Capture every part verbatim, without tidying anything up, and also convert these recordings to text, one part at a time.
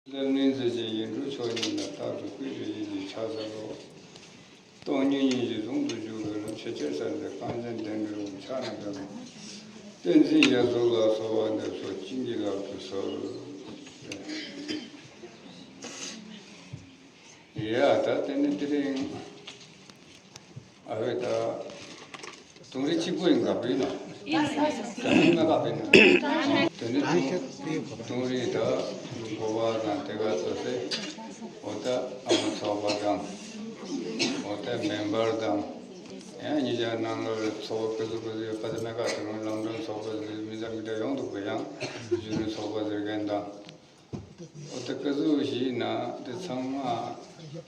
ལམ་ནས་མཛད་ཅིང་ཡིག་འབྲུ་མཆོག་བརྙེས་ལ། རྟག་ཏུ་བསྐུལ་བའི་ཡིད་ཀྱིས་ཕྱག་འཚལ་ལོ། སྟོང་ཉིད་སྙིང་རྗེའི་ཟུང་དུ་འཇུག་པའི་ལམ། ཆེས་ཆེར་གསལ་མཛད་རྐང་རྗེས་ལྡན་འབྲས་བུ། ཕྱག་ན་པདྨོ་བསྟན་འཛིན་རྒྱ་མཚོ་ལ་གསོལ་བ་འདེབས་སོ། བྱིན་གྱིས་བརླབ་ཏུ་གསོལ། ཡ་ད་དེ་ནི་དེ་རིང་ཨ་བས་ད་དུང་རི་གཅིག་པོ་ཡིན་དགའ་པོ་ཡིན་ནོ། ད་ནི་མ་དགའ་པོ་ཡིན་ནོ། དེ་ནི་དུང་དུང་རི་ད་འགོ་བ་དང་དེ་ག་ཚོ་སེ་འོ་ད་ཨ་མ་ཚོགས་པ་དང་འོ་ད་མེམ་བར་དང་ཡང་ཉིན་ཞག་ནང་ལ་ཚོགས་པ་ཀུ་ཟུ་ཀུ་ཟུ་ཡོད་པ་དེ་མེ་ག་དེ་རུང་ལམ་སྒྲོན་ཚོགས་པ་ཟེར་མི་ཚང་མི་འདྲ་ཡོང་འདུག་པ། ཡང་གཞོན་ནུ་ཚོགས་པ་ཟེར་མཁན་དང་འོ་ད་ཀུ་ཟུ་ཞིག་ཡིན་ན་དེ་ཚང་མ་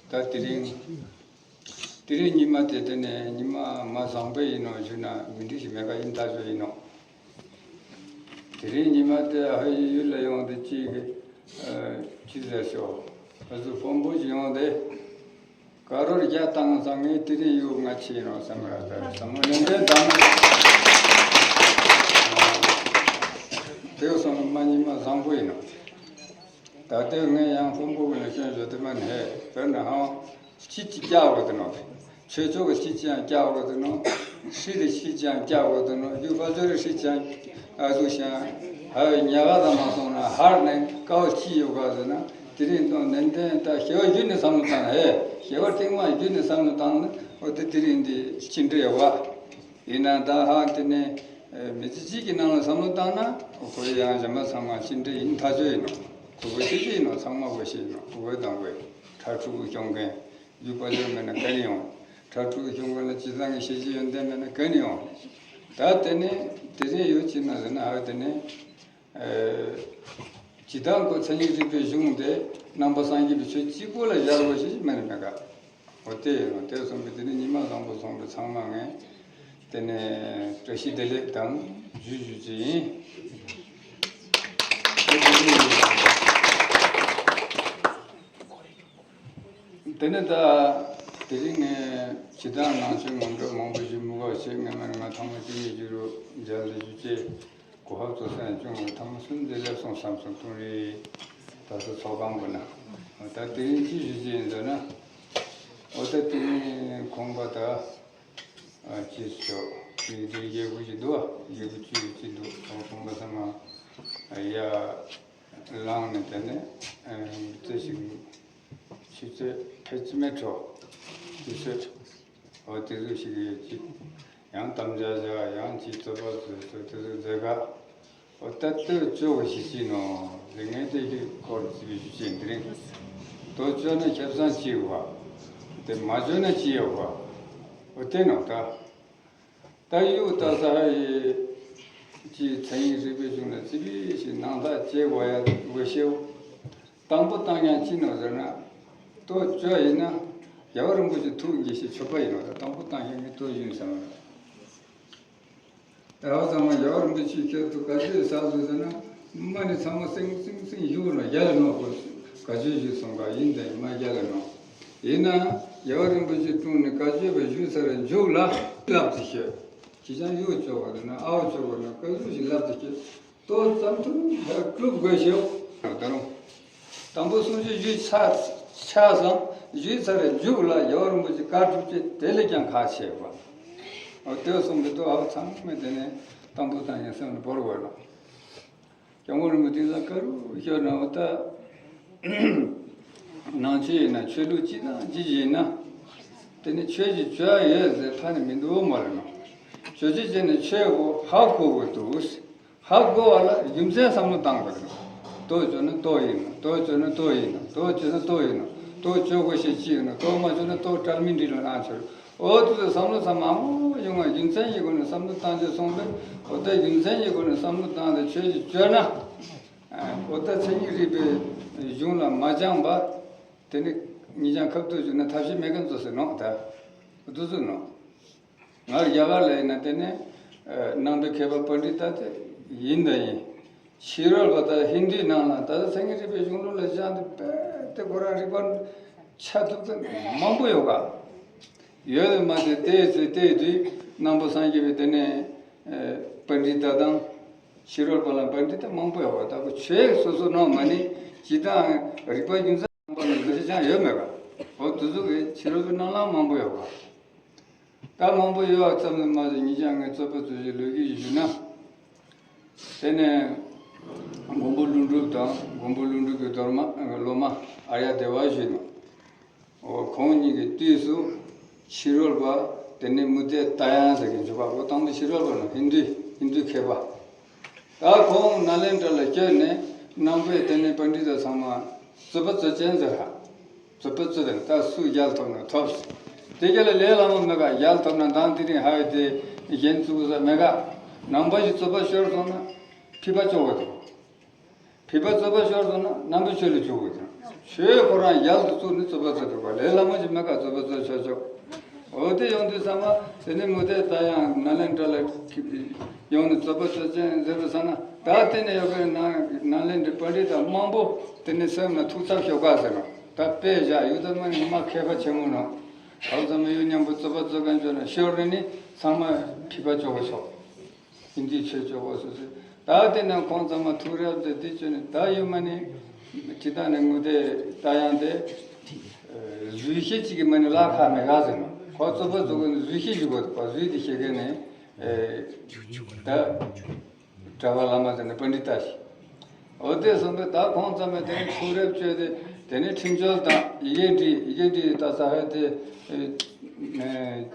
ད་དེ་རིང་དེ་རིང་ཉི་མ་དེ་དེ་ནས་ཉི་མ་མ་བཟང་པོ་ཡིན་ནོ་ཞུ་ན་མི་འགྲིག་ཞིག་མེད་ཀ་ཡིན་ཐག་ཆོད་ཡིན་ནོ། དེ་རིང་ཉི་མ་དེ་ཨ་ཧོའི་ཡུལ་ལ་ཡོང་དུས་གཅིག་གི་ཅི་ཟེར་ཤོག་ཨ་ཟུ་དཔོན་པོ་ཞིག་ཡོང་སྟེ་དཀར་རོར་རྒྱ་བཏང་ཙང་ངས་དེ་རིང་ཡོད་ང་ཆེ་ཡིན་ནོ་བསམ་ར་ད་བསམ་བློ་ནན་ཏན་བཏང་། དེ་བསམ་མ་ཉི་མ་བཟང་པོ་ཡིན་ནོ། ད་ལྟའི་ངས་ཡང་དཔོན་པོ་གི་ལས་སྐྱོན་བཟོ་དུ་མ་ནས་དཔེར་ན་ཧང་ཕྱིས་ཀྱི་སྐྱག་འོག་ཏུ་ནོ། ཆོས་ཕྱོགས་ཀྱི་ཕྱིས་ཀྱང་སྐྱག་འོག་ཏུ་ནོ། ཧྲི་དེ་ཕྱིས་ཀྱང་སྐྱག་འོག་ཏུ་ནོ། རྒྱུ་ཕ་ཚོ་རི་ཧྲི་ཀྱང་ཨ་ཟུག་ཤང་ཧ་བའི་ཉ་ག་དང་མ་སོང་ན་ཧར་ནས་ཀའོ་ཅི་ཡོད་ག་ཟེར་ན་དེ་རིང་དང་ནན་ཏན་ད་ཞེ་བ་བརྒྱུད་ནས་བསམ་བློ་བཏང་ན་ཧེ་ཞེ་བ་རྟིང་མ་བརྒྱུད་ནས་བསམ་བློ་བཏང་ན་འོ་དེ་དེ་རིང་འདི་ཅི་འདྲ་ཡོད་ག་ཡིན་ན་ད་ཧ་དེ་ནས་མི་ཚེ་གཅིག་གི་ནང་ལ་བསམ་བློ་བཏང་ན་ཁོ་ཡང་གཞན་མ་ཚང་མ་ཅི་འདྲ་ཡིན་ཐག་ཆོད་ཡིན་ནོ། ཁོ་བོ་ཤེས་ཀྱི་ཡིན་ནོ། ཚང་མ་བོ་ཤེས་ཡིན་ནོ། ཁོ་བོ་དང་བོས་ཁྲ་ཕྲུ་གུ་སྐྱོང་མཁན་རྒྱུ་པ་ལོས་མེད་ན་ག་ནས་ཡོང་། ཁྲ་ཕྲུ་གུ་སྐྱོང་མཁན་ལ་སྤྱི་བཏང་གི་ཤེས་བྱའི་ཡོན་ཏན་མེད་ན་ག་ནས་ཡོང་། ད་དེ་ནས་དེ་རིང་ཡོད་ཅི་ན་ཟེར་ན་ཧ་དེ་ནས་སྤྱི་བཏང་ཁོ་མཚན་ཉིད་རིག་པའི་གཞུང་དེ་ནང་པ་སངས་རྒྱས་པའི་ཆོས་གཅིག་པོ་ལ་སྦྱར་དགོས་ཞེས་མེད་ན་མེད་ག་འོ་དེ་ཡིན་ནོ། དེ་སོང་པའི་དེ་ནི་ཉི་མ་བཟང་པོ་སོང་པའི་ཚང་མ་ངས་དེ་ནས་བཀྲ་ཤིས་བདེ་ལེགས་དང་ཞུ་ཞུ་ཅི་ཡིན། དེ་ནས་ད་དེ་རིང་ངས་ཇི་ལྟར་ནང་ཆོས་ངོམ་སྒྲོག་མང་པོ་ཞིག་མི་དགོས་ཞེས་ངས་མ་ནི་ང་ཐང་མ་ཅི་ཡིན་རྒྱུ་རུ་མཇལ་འདི་ཞུ་ཅེས། གོ་ཧབ་ཚོ་སེམས་ཆུང་བའི་ཐ་མ་གསུམ་འདི་ལེགས་སོང་བསམ་སོང་ཐུང་རེད། ད་ཚོ་ཚོགས་ཁང་པོ་ན། ད་དེ་རིང་ཅི་ཞུ་ཅི་ཡིན་ཟེར་ན། འོ་ད་དེ་རིང་ཁོང་པ་ད། ཅི་ཞོག་ཡིག་འབྲུ་རྒྱལ་པོ་ཞིག་འདུག་བ། རྒྱལ་པོ་བཅུ་ཡོད་ཅི་འདུག་ཁོང་ཁོང་པ་ཚང་མ་ཡ་ལངས་ནས་དེ་ནས་རྩེ་ཞིག་ཆུ་ཚོད་ཕལ་ཆེར་མེད་འགྲོ། དུས་ཚོད། འོ་དེ་ཚོ་ཞིག་ཡོད་ཅིག་ཡང་དམ་བཅའ་བཞག་ཡང་ཅིག་རྩོད་པ་བཟོས་ཚོ་དེ་ཚོ་མཛད་ག་འོ་ད་ལྟོས་ཅོག་གི་ཞིག་ཅིག་ནོ། ལས་ངན་དེ་གི་སྐོར་རྩིས་པའི་ཞུ་ཅིག་འདི་རིང་དོ་ཅོ་ན་ཁེ་བཟང་ཅི་ཡོད་པ། དེ་མ་ཅོ་ན་ཅི་ཡོད་པ། འོ་དེ་ནོ་ད། ད་ཡུག་ད་ས་ཧ་ཡི་ཅི་མཚན་ཉིད་རིག་པའི་གཞུང་ལ་རྩིས་པའི་ཞིག་ནང་ལྟ་བྱེད་དགོས་ཡ་དགོས་ཤེའོ། དང་པོ་བཏང་ཡང་ཅི་ནོ་ཟེར་ན། ལྟོ་བཅོ་ཡིན་ན་རྒྱལ་བ་རིན་པོ་ཆེ་ཐུགས་དགྱེས་ཤིང་མཆོད་པ་ཡིན་ནོ། ད་དང་པོ་བཏང་ཡང་ངས་ལྟོ་ཡིན་ཟེར་ན། ད་བ་ཚང་མ་རྒྱལ་བ་རིན་པོ་ཆེའི་ཁྱེད་དུ་ག་ཚོད་ཟ་དགོས་ཟེར་ན། མ་ནི་ཚང་མ་སེང་སེང་སེང་བཞུགས་ནོ་རྒྱ་ལ་ནོ་གོ་ག་ཚོད་བཞུགས་སོང་ག་ཡིན་དེ་མ་རྒྱ་ལ་ནོ། ཡིན་ན་རྒྱལ་བ་རིན་པོ་ཆེ་དྲུང་ནས་བཀའ་བརྒྱུད་པ་བཞུགས་ས་ར་འཇུག་ལ་ལབ་ཏུ་ཤོད། ཁྱི་ཅང་གཡུག་ཆོག་གོ་ན་ཨའོ་ཆོག་གོ་ན་བཀའ་ཟུར་ཞིག་ལབ་ཏུ་ཤོད། ལྟོ་ཙམ་ཐུབ་ཧ་སྒྲུབ་དགོས་ཤོག་ད་རུང་། དང་པོ་གསུང་ཆོས་ཞུས་ཚར་ཆགས་སམ་ཞུས་ཚར་རེ་མཇུག་ལ་རྒྱལ་བ་རིན་པོ་ཆེ་བཀའ་སྒྲུབ་ཅེས་དེ་ལས་ཀྱང་ཁ་ཆེ་བ། འོ་དེ་གསུངས་པའི་ལྟོ་ཨའོ་ཚང་མས་དེ་ནས་དང་པོ་དང་ཡང་སེམས་ལ་བོར་བ་ལ། སྐྱབས་མགོན་རིན་པོ་ཆེ་ལ་བཀའ་རུ་ཤོར་ན་འོ་ད། ནང་ཆོས་ཡིན་ན་ཆོས་ལུགས་ཅི་དང་ཅི་ཞིག་ཡིན་ན། དེ་ནི་ཆོས་ཀྱི་བཅོ་ཡ་ཡོད་ཟེར་ཐ་ནི་མི་འདུག་མ་རེད་ན། བཅོ་ཅི་བྱས་ནས་ཆོས་གོ་ཧ་གོ་དགོས་འདུག་ཧ་གོ་བ་ལ་རྒྱུ་མཚན་བསམ་བློ་བཏང་དགོས་རེད། ལྟོ་བཅོ་ན་ལྟོ་ཡིན་ནོ། ལྟོ་བཅོ་ན་ལྟོ་ཡིན་ནོ། ལྟོ་བཅོ་ན་ལྟོ་ཡིན་ནོ། ལྟོ་བཅོ་དགོས་ཤེས་ཅི་ཡིན་ནོ། ལྟོ་མ་བཅོ་ན་ལྟོ་སྐྲལ་མི་འགྲིག་ལ་ན་ཆོག་འོ་དེ་ཚོ་བསམ་བློ་ཚང་མ་མང་པོ་ཡོང་བ་རྒྱུ་མཚན་གྱི་སྒོ་ནས་བསམ་བློ་བཏང་རྒྱུ་སོང་པས་འོ་ད་རྒྱུ་མཚན་གྱི་སྒོ་ནས་བསམ་བློ་བཏང་སྟེ་ཆོས་ཀྱི་བཅོས་ན། འོ་ད་མཚན་ཉིད་རིག་པའི་གཞུང་ལ་མ་སྦྱངས་པ། དེ་ནི་ཉིན་ཞག་ཁབ་ཏུ་བཞུགས་ན་ཐབས་ཤེས་མེད་མཁན་ཚོ་ཟེར་ནོ་ད། འདུ་ཚོད་ནོ། ང་རྒྱ་གར་ལ་ཡིན་ན་དེ་ནི་ནང་པའི་མཁས་པ་པཎ་ཌི་ཏ་དེ་ཡིན་ད་ཡིན། ཕྱི་རོལ་པ་དང་ཧིན་དུའི་ནང་ལ་ད་ལྟ་མཚན་ཉིད་རིག་པའི་གཞུང་ལུགས་ལ་སྦྱངས་ཏེ་དཔེ་དེ་ཁོ་རང་རིག་པ་ཆ་ཐུབ་ཚད་མང་པོ་ཡོད་ག་ཡོད་ལ་མ་དེ་བལྟས་ཚེ་བལྟས་དུས་ནང་པ་སངས་རྒྱས་པའི་དེ་ནས་པཎ་ཌི་ཏ་དང་། ཕྱི་རོལ་པ་ལ་པཎྜི་ཏ་མང་པོ་ཡོད་པ་ལྟ་བུ། ཆོས་ཡིག་སོ་སོ་ནང་མ་ནི་སྤྱིར་བཏང་རིག་པ་རྒྱུན་ཚང་པ་ལ་འདུ་ཤེས་ཅང་ཡོད་མེད་པ། འོ་དེ་ཚོ་གི་ཕྱི་རོལ་པའི་སྣང་ལམ་མང་པོ་ཡོད་པ། ད་མང་པོ་ཡོད་པ་ཙམ་ལ་མ་ཟད། ཉེ་ཆར་ངས་རྩོད་པ་རྩོད་གཞི་ལོ་རྒྱུས་ཞུས་ན། དེ་ནས་མགོན་པོ་ཀླུ་སྒྲུབ་དང་མགོན་པོ་ཀླུ་སྒྲུབ་ཀྱི་སློབ་མ་སློབ་མ་ཨཱརྱ་དེ་བ་ཞུས་ནོ། འོ་ཁོང་གཉིས་ཀྱི་དུས་སུ་ཕྱི་རོལ་པ་དེ་ནས་མུ་སྟེགས་ཏ་ཡང་ཟེར་མཁན་བྱུང་བ། འོ་དང་པོ་ཕྱི་རོལ་པ་ནི་ཧིན་དུ་ཧིན་དུ་མཁས་པ། ད་ཁོང་ནཱ་ལེནྡྲ་ལ་བསྐྱོད་ནས་ནང་པའི་དེ་ནས་པཎྜི་ཏ་ཚང་མ་རྩོད་པ་རྩོད་ཅན་ཟེར་ཧ། རྩོད་པ་རྩོད་དེ་ད་སུ་རྒྱལ་ཐོབ་ན་ཐོབ། དེ་རྒྱལ་ལ་ལས་སླ་མོ་མེད་ག། རྒྱལ་ཐོབ་ན་མདང་དེ་རིང་ཧ་ཡོད་དེ་གཞན་བཙུགས་ས་མེད་ག། ནང་པ་ཞིག་རྩོད་པ་ཤོར་སོང་ན་ཕུད་པ་གཅོག་གི་འདུག། ཕུད་པ་རྩོད་པ་ཤོར་སོང་ན་ནང་པའི་ཆོས་ལ་འཇུག་དགོས་ཀྱང་། ཆོས་ཁོ་རང་ཡལ་དུ་བཙུགས་ནས་རྩོད་པ་རྩོད་དགོས་པ་ལས་སླ་མོ་ཞིག་མེད་ཀ། རྩོད་པ་རྩོད་ཆོག་ཆོག། འོ་དེ་ཡོང་དུས་ཙམ་པ་དེ་ནས་མུ་སྟེགས་ཏ་ཡང་ནཱ་ལེནྡྲ་ལ་ཡོང་ནས་རྩོད་པ་རྩོད་ཅན་ཟེར་བ་ས་ན། ད་དེ་ནས་ཡོད་པའི་ནཱ་ནཱ་ལེནྡྲའི་པཎྜི་ཏ་མང་པོ་དེ་ནས་སེམས་ལ་ཐུགས་འཚབ་ཤོག་ག་ཟེར་ནོ། ད་དཔེ་བཞག་ཡུལ་དུ་མ་ནི་མ་མཁས་པ་ཆེན་མོ་ནོ། ཨ་ཙམ་ཡུལ་མཉམ་པོ་རྩོད་པ་རྩོད་མཁན་བྱོན་ན་ཤོར་ནས་ནི་ཚང་མ་ཕུད་པ་གཅོག་གི་ཆོག། ཨིན་ཇིའི་ཆོས་སྤྱོད་པ་སོ་སོས། ད་དེ་ནས་ཁོང་ཚང་མ་ཐུགས་རབ་སྟེ་འདི་བྱོས་ནས། ད་ཡོད་མ་ནི་ཇི་ལྟར་ནས་མུ་སྟེགས་ཏ་ཡང་དེ་རྫུས་ཤིང་གཅིག་གིས་མ་ནི་ལ་ཁག་མེད་ག་ཟེར་ནོ། ཁོ་རྩོད་པ་རྩོད་མཁན་རྫུས་ཤིང་ཞིག་དགོས་འདུག་པ། རྫུས་དེ་ཤེས་མཁན་ནི་ད་གྲྭ་པ་བླ་མ་ཟེར་ནས་པཎྜི་ཏ་ཞིག། འོ་དེ་སོང་པས་ད་ཁོང་ཚང་མས་དེ་ནས་ཐུགས་རབ་བཅོས་ཏེ་དེ་ནས་ཁྲིམས་བཅོལ་དང་ཡི་གེ་འབྲི། ཡི་གེ་འབྲི་ད་ས་ཧེ་དེ།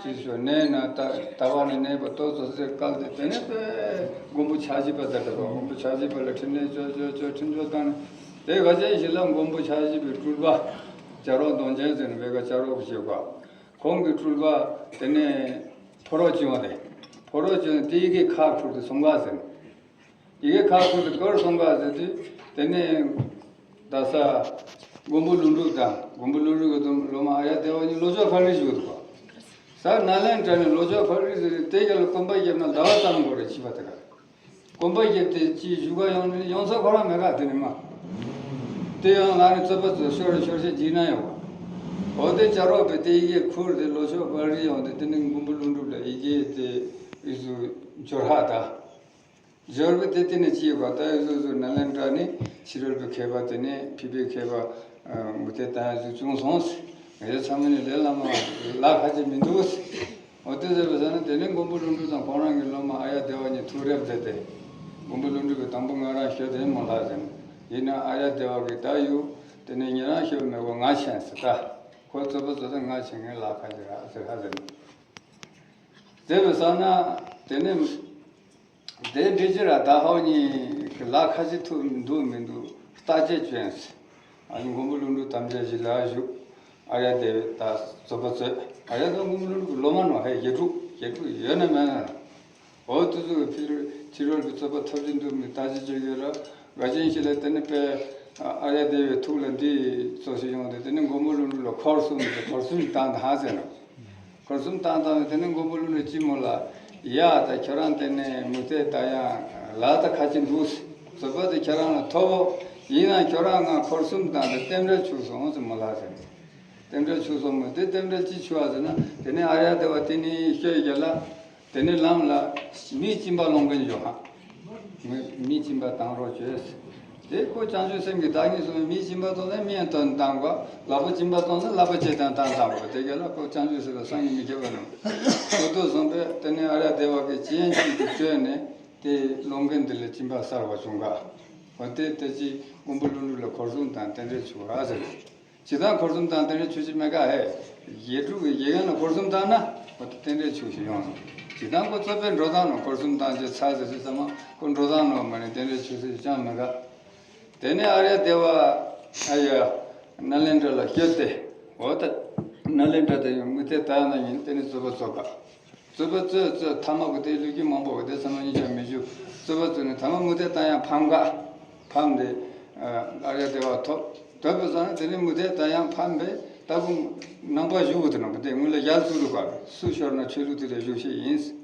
ཅི་ཞོ་ནས་ན་ད་ད་བ་ནས་ནས་པ་ཏོ་ཙོ་ཟེར་བཀལ་ཏེ། དེ་ནས་པས་མགོན་པོ་ཕྱག་བཞི་པ་དེ་འདྲ་བ། མགོན་པོ་ཕྱག་བཞི་པ་ལ་ཕྲིན་ལས་བཅོས་བཅོས་བཅོས་ཁྲིམས་བཅོལ་བཏང་ནས། དེ་ག་ཅན་ཞིག་ལ་མགོན་པོ་ཕྱག་བཞི་པའི་སྤྲུལ་པ་བྱ་རོག་གདོང་ཅན་ཟེར་ནས་བེ་ག་བྱ་རོག་བྱེད་པ། ཁོང་གི་སྤྲུལ་པ་དེ་ནས་ཕོ་རོག་ཅིག་ཡོང་སྟེ། ཕོ་རོག་ཅིག་ཡོང་སྟེ་ཡི་གེ་ཁ་ཁུར་ཏེ་སོང་ག་ཟེར། ཡི་གེ་ཁ་ཁུར་ཏེ་གར་སོང་ག་ཟེར་དུས། དེ་ནས་ད་ས་མགོན་པོ་ཀླུ་སྒྲུབ་དང་མགོན་པོ་ཀླུ་སྒྲུབ་ཀྱི་སློབ་མ་ཨཱརྱ་དེ་བ་གཉིས་ལྷོ་ཕྱོགས་ཕ་རི་བཞུགས་འདུག་པ། ས་ནཱ་ལེནྡྲ་ནས་ལྷོ་ཕྱོགས་ཕ་རི་ཟེར་དེ་ག་ལ་གོམ་པ་བརྒྱབ་ན་ཟླ་བ་ཙམ་འགོར་རེ་བྱིས་པ་དེ་ག། གོམ་པ་བརྒྱབ་སྟེ་ཅིག་བཞུགས་ག་ཡོང་ནས་ཡོང་ས་ཁོ་རང་མེད་ག། དེ་ནས་མ་དེ་ཡང་ལ་ནས་རྩོད་པ་རྩོད་ཤོར་ཤོར་ཤོར་འཇིགས་ན་ཡོང་བ། འོ་དེ་བྱ་རོག་པས་དེ་ཡི་གེ་ཁུར་ཏེ་ལྷོ་ཕྱོགས་ཕ་རི་ཡོང་སྟེ། དེ་ནས་མགོན་པོ་ཀླུ་སྒྲུབ་ལ་ཡི་གེ་དེ་ཨུ་ཚུགས་འབྱོར་ཧ་ད། འབྱོར་བས་དེ་དེ་ནས་ཅི་ཡོད་པ་ད་ཡི་ཚོ་ཚོ་ནཱ་ལེནྡྲ་ནས་ཕྱི་རོལ་པའི་མཁས་པ་དེ་ནས་ཕུད་པའི་མཁས་པ་མུ་སྟེགས་ཏ་ཡང་ཚོ་བྱུང་སོང་ཟེར། ངས་ཚང་མ་ནི་ལས་སླ་མོ་ལ་ཁག་ཅིག་མི་འདུག་ཟེར། འོ་དེ་ཟེར་བ་ས་ན་དེ་ནས་མགོན་པོ་ཀླུ་སྒྲུབ་དང་ཁོང་རང་གི་སློབ་མ་ཨཱརྱ་དེ་བ་གཉིས་ཐུགས་རབ་མཛད་དེ། མགོན་པོ་ཀླུ་སྒྲུབ་ཀྱིས་དང་པོ་ང་རང་ཤོད་དེ་མོ་ལ་ཟེར་ནས། ཡིན་ན་ཨཱརྱ་དེ་བ་གིས་ད་ཡུ་དེ་ནས་ཉེ་རང་ཤོད་མེད་གོ་ང་ཆེན་ཟེར། ད་ཁོ་རྩོད་པ་རྩོད་དེ་ང་ཆེན་ངས་ལ་ཁག་ཅིག་ར་ཟེར་ཧ་ཟེར་ནས། དེ་བས་ས་ན་དེ་ནས། དེ་འདྲ་ཅི་ར་ད་ཧའོ་གཉིས་ཀྱི་ལ་ཁ་ཅིག་ཐུག་འདུག་མི་འདུག་བརྟག་དཔྱད་བྱོས། ཨ་ནི་མགོན་པོ་ཀླུ་སྒྲུབ་དམ་བཅའ་བཞི་ལ་བཞུགས། ཨཱརྱ་དེ་བས་ད་རྩོད་པ་རྩོད། ཨཱརྱ་དེ་མགོན་པོ་ཀླུ་སྒྲུབ་ཀྱི་སློབ་མ་ནོ། ཧེ་དགེ་ཕྲུག་དགེ་ཕྲུག་ཡོད་ན་མེད་ན། འོ་དུས་ཚོད་ཕྱི་རོལ་ཕྱི་རོལ་གྱི་རྩོད་པ་ཐབས་ཅིག་འདུག་མི་བརྟག་དཔྱད་བྱེད་ཡོད་ར། འགའ་ཅན་ཞིག་ལ་དེ་ནི་པས་ཨཱརྱ་དེ་བའི་ཐུགས་ལ་འདི་ཚོ་ཞིག་ཡོང་སྟེ། དེ་ནི་མགོན་པོ་ཀླུ་སྒྲུབ་ལ་འཁོར་གསུམ་དེ་འཁོར་གསུམ་བཏང་དང་ཧ་ཟེར་ནོ། འཁོར་གསུམ་བཏང་བཏང་ནས་དེ་ནས་མགོན་པོ་ཀླུ་སྒྲུབ་ཅི་མོ་ལ། ཡ་ད་ཁྱོད་རང་དེ་ནས་མུ་སྟེགས་ཏ་ཡང་ལ་ད་ཁ་ཅིག་འདུག་ཟེར། རྩོད་པ་དེ་ཁྱོད་རང་ལ་ཐོབ་བོ། ཡིན་ན་ཁྱོད་རང་ང་འཁོར་གསུམ་བཏང་སྟེ་རྟེན་འབྲེལ་འཆུག་སོང་ཟེར་མོ་ལ་ཟེར། རྟེན་འབྲེལ་འཆུག་སོང་མོ། དེ་རྟེན་འབྲེལ་ཅི་འཆུག་ཨ་ཟེར་ན། དེ་ནས་ཨཱརྱ་དེ་བ་དེ་ནི་ཤོད་རྒྱ་ལ། དེ་ནས་ལམ་ལ་མིའི་སྦྱིན་པ་སློང་མཁན་ཡོད་ཧ། མི་མིའི་སྦྱིན་པ་བཏང་རོགས་བྱོས། དེ་ཁོ་བྱང་ཆུབ་སེམས་ཀྱི་བདག་ཉིད་སོང་བས་མིའི་སྦྱིན་པ་ཐོབ་ན་མིས་དོན་བཏང་བ། ལག་པ་སྦྱིན་པ་ཐོབ་ན་ལག་པ་ཆས་དང་བཏང་བཏང་བ། དེ་ག་ལ་ཁོ་བྱང་ཆུབ་སེམས་ལ་བསམ་གྱིས་མི་ཁྱབ་པ་རྣམས་ཐོབ་ཐོབ་སོང་བས། དེ་ནས་ཨཱརྱ་དེ་བ་གིས་སྤྱན་གཅིག་ཏུ་བསྟོད་ནས་དེ་སློང་མཁན་དེ་ལ་སྦྱིན་པ་གསར་བ་བྱུང་ག། འོ་དེ་དེ་ཅི་མགོན་པོ་ཀླུ་སྒྲུབ་ལ་འཁོར་གསུམ་དང་རྟེན་འབྲེལ་འཆུག་ཨ་ཟེར། ཇི་ལྟར་འཁོར་གསུམ་དང་རྟེན་འབྲེལ་འཆུག་ཅིག་མེད་ག། ཧེ། དགེ་ཕྲུག་གི་དགེ་རྒན་ལ་འཁོར་གསུམ་བཏང་ན་འོ་དེ་རྟེན་འབྲེལ་འཆུག་ཞིག་ཡོང་། ཇི་ལྟར་ཁོ་རྩོད་པའི་འགྲོ་སྟངས་ལ་འཁོར་གསུམ་བཏང་ཅིག་ཚར་ཟེར་ཅིག་ཙམ་མ་ཁོ་འགྲོ་སྟངས་ལ་མ་ནི་རྟེན་འབྲེལ་འཆུག་ཟེར་ཅང་མེད་ག། དེ་ནས་ཨཱརྱ་དེ་བ་ཨ་ཡ་ནཱ་ལེནྡྲ་ལ་བསྐྱོད་དེ། འོ་ད་ནཱ་ལེནྡྲ་དེ་ཡང་མུ་སྟེགས་ཏ་ཡང་ན་ཡིན། དེ་ནས་རྩོད་པ་རྩོད་ག། རྩོད་པ་རྩོད་རྩོད་ཐ་མ་གི་དེ་ལུས་ཀྱི་མང་པོ་གི་དེ་ཚང་མ་གཉིས་ཆ་མི་འཇུ། རྩོད་པ་རྩོད་ནས་ཐ་མ་མུ་སྟེགས་ཏ་ཡང་ཕམ་ག། ཕམ་སྟེ་ཨཱརྱ་དེ་བ་ཐོབ། ཐོབ་པ་སོང་ན་དེ་ནས་མུ་སྟེགས་ཏ་ཡང་ཕམ་པས་ད་ཁོ་ནང་པ་བཞུགས་དགོས་དེ་ནོ། དེ་སྔོན་ལ་ཡར་ཚུར་རུ་ག་སུ་ཤོར་ན་ཆོས་ལུགས་དེ་ལ་བཞུགས་ཤེས་ཡིན།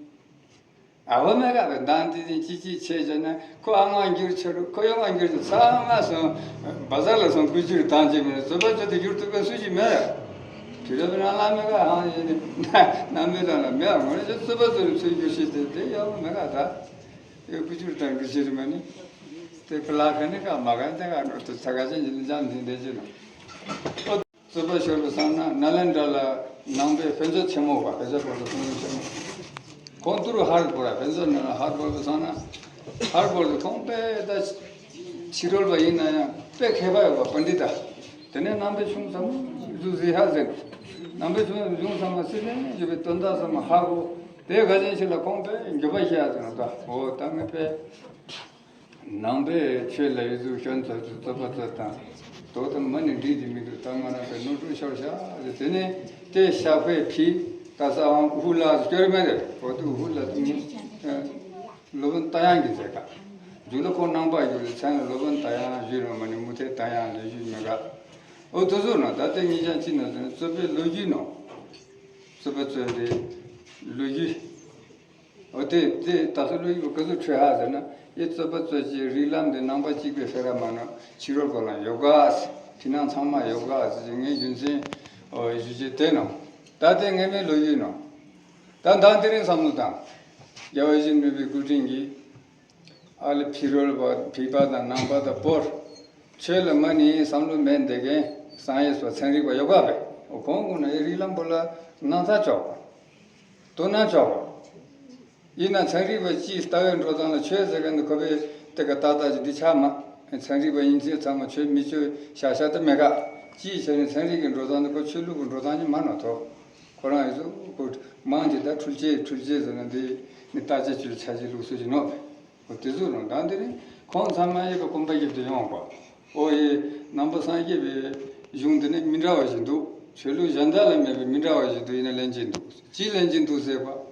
ཨ་བ་མེད་ག་བས་མདང་དེ་དེ་ཅི་ཅི་བྱས་བྱས་ན་ཁོ་ཨ་ང་འགྱུར་ཆེ་རུ་ཁོ་ཡོང་ང་འགྱུར་ཆེ་ཚང་མ་སོང་། བ་ཟར་ལ་སོང་བཀོལ་སྤྱོད་བཏང་བྱས་མིན་རྩོད་པ་རྩོད་དེ་འགྱུར་ཐུབ་མཁན་སུ་ཞིག་མེད། དུས་རབས་ནང་ལ་མེད་ག་ཧང་ཡིན་ནི་རྣམ་པའི་ཐང་ལ་མེད། ངོ་ནས་རྩོད་པ་རྩོད་ནས་ཚུར་འགྱུར་ཤེས་དེ་དེ་ཡག་པོ་མེད་ག། ད་ དེ་ཀུ་ཅུར་དང་གི་ཕྱིར་མ་ནི། དེ་ཀ་ལ་ཁ་ནི་ཀ་མ་ག་འདི་ག་ནོ་དེ་ཚ་ག་ཅན་གྱི་ལི་ཅང་འདི་འདི་ཅི་ནོ། རྩོད་པ་ཤོར་བ་སང་ན་ནཱ་ལེནྡྲ་ལ་ནང་པའི་དཔེ་མཛོད་ཆེན་མོ་བ། དཔེ་མཛོད་བོར་དུ་དཔེ་མཛོད་ཆེན་མོ། ཁོང་ཏུ་རུ་ཧར་བོར་དཔེ་མཛོད་ནང་ཧར་བོར་བ་སང་ན། ཧར་བོར་དུ་ཁོང་དཔེ་ད་ཕྱི་རོལ་པ་ཡིན་ན་ཡང་དཔེ་མཁས་པ་ཡོད་པ་པཎྜི་ཏ། དེ་ནས་ནང་པའི་གཞུང་ཚང་མ་ཟུ་ཟི་ཧ་ཟེར། ནང་པའི་གཞུང་གཞུང་ཚང་མ་སྲིད་ལན་ཡོད་པའི་དོན་དག་ཚང་མ་ཧ་གོ། དེ་ག་ཅན་ཞིག་ལ་ཁོང་དཔེ་འགྱོད་པ་བཤད་ཟེར་ན་ད་འོ་ད་ངས་དཔེ། ནང་པའི་ཆོས་ལ་ཡི་ཟུག་སྐྱོན་ཚོད་ཚོད་རྩོད་པ་རྩོད་དང་། དོ་དམ་མ་ནི་འགྲིག་དེ་མི་འདུག་ད་ང་རང་པའི་ནོར་འཁྲུལ་ཤོར་བཞག་ཟེར། དེ་ནས་དེ་ཤ་ཧྥེ་ཕི་ད་ས་ཧང་ཧུ་ལ་སྐྱོར་མེད་རེད། གོ་དུ་ཧུ་ལ་དུ་མི་སློབ་དཔོན་ཏ་ཡང་གི་མཛད་ཀ། རྒྱུ་ལ་ཁོ་ནང་པ་རྒྱུ་ལ་མཚན་ལ་སློབ་དཔོན་ཏ་ཡང་ཞུས་རོ་མ་ནི་མུ་ཐེ་ཏ་ཡང་ལས་ཞུས་མེད་ཀ། འོ་དུ་ཟུར་ན་ད་ལྟ་ངེད་ཅག་ཅི་ན་ཟེར་ན་རྩོད་པའི་ལོ་རྒྱུས་ནང་། རྩོད་པ་རྩོད་དེ་ལོ་རྒྱུས། འོ་དེ་དེ་ད་སོ་ལོ་ཡིག་ག་ཚོད་འཕྲོད་ཧ་ཟེར་ན། ཡེ་རྩོད་པ་རྩོད་ཀྱི་རིགས་ལམ་དེ་ནང་པ་གཅིག་པའི་ཧྥེ་ར་མ་ནོ་ཕྱི་རོལ་གོ་ལ་ཡོད་ག་ཟེར། ཕྱི་ནང་ཚང་མ་ཡོད་ག་ཟེར་གྱི་ངའི་རྒྱུ་མཚན་འོ་ཞུ་རྒྱུ་དེ་ནོ། ད་དེ་ངེས་མེད་ལོ་ཡིག་ནོ། ད་ད་དེ་རིང་བསམ་བློ་བཏང་། རྒྱལ་བ་ཡིད་བཞིན་ནོར་བུའི་སྐུ་དྲིན་གྱིས། ཨ་ལེ་ཕྱི་རོལ་པ་ཕྱི་པ་དང་ནང་པ་དང་བོར། ཆོས་ལ་མ་ནི་བསམ་བློ་མེད་འདི་གན་བསམ་ཡས་པ་ཚན་རིག་པ་ཡོད་ག་བས། འོ་ཁོང་ཀུན་ན་ཡེ་རིགས་ལམ་པོ་ལ་སྣང་ཚ་ཆོག་པ། དོ་སྣང་ཆོག་པ། ཡིན་ན་ཚན་རིག་པ་སྤྱིའི་ལྟ་བའི་འགྲོ་སྟངས་ལ་ཆོས་ཟེར་མཁན་དེ་ཁོ་པའི་དེ་ག་ཏག་ཏག་ཅིག་འདི་ཆགས་མ། ཚན་རིག་པ་ཡིན་ཚེ་ཚང་མ་ཆོས་མི་ཆོས་བཞག་བཞག་ཏུ་མེད་ག། སྤྱིའི་ཆ་ནས་ཚན་རིག་གི་འགྲོ་སྟངས་དེ་ཁོ་ཆོས་ལུགས་ཀྱི་འགྲོ་སྟངས་ཅིག་མ་ནོ་ཐོ། ཁོ་རང་ཡོད་ཚོ་ཁོ་མང་ཆེ་ད་འཕྲུལ་ཆས་འཕྲུལ་ཆས་ཟེར་ན་འདི་ནི་ལྟ་ཅི་ཆོས་ཆ་ཅི་ལུགས་སྲོལ་ཅིག་ནོ། འོ་དེ་ཚོ་རང་དང་དེ་རིང་ཁོང་ཚང་མ་ཡི་ག་གོམ་པ་རྒྱབ་ཏུ་ཡོང་གོ། ཨོ་ཡེ་ནང་པ་སངས་རྒྱས་པའི་གཞུང་འདི་ནི་མི་འདྲ་བ་ཞིག་འདུག་ཆོས་ལུགས་གཞན་དག་ལ་མེད་པའི་མི་འདྲ་བ་ཞིག་འདུག་ཡིན་ན་ལན་གཅིག་འདུག་ཅི་ལན་གཅིག་འདུག་ཟེར་བ།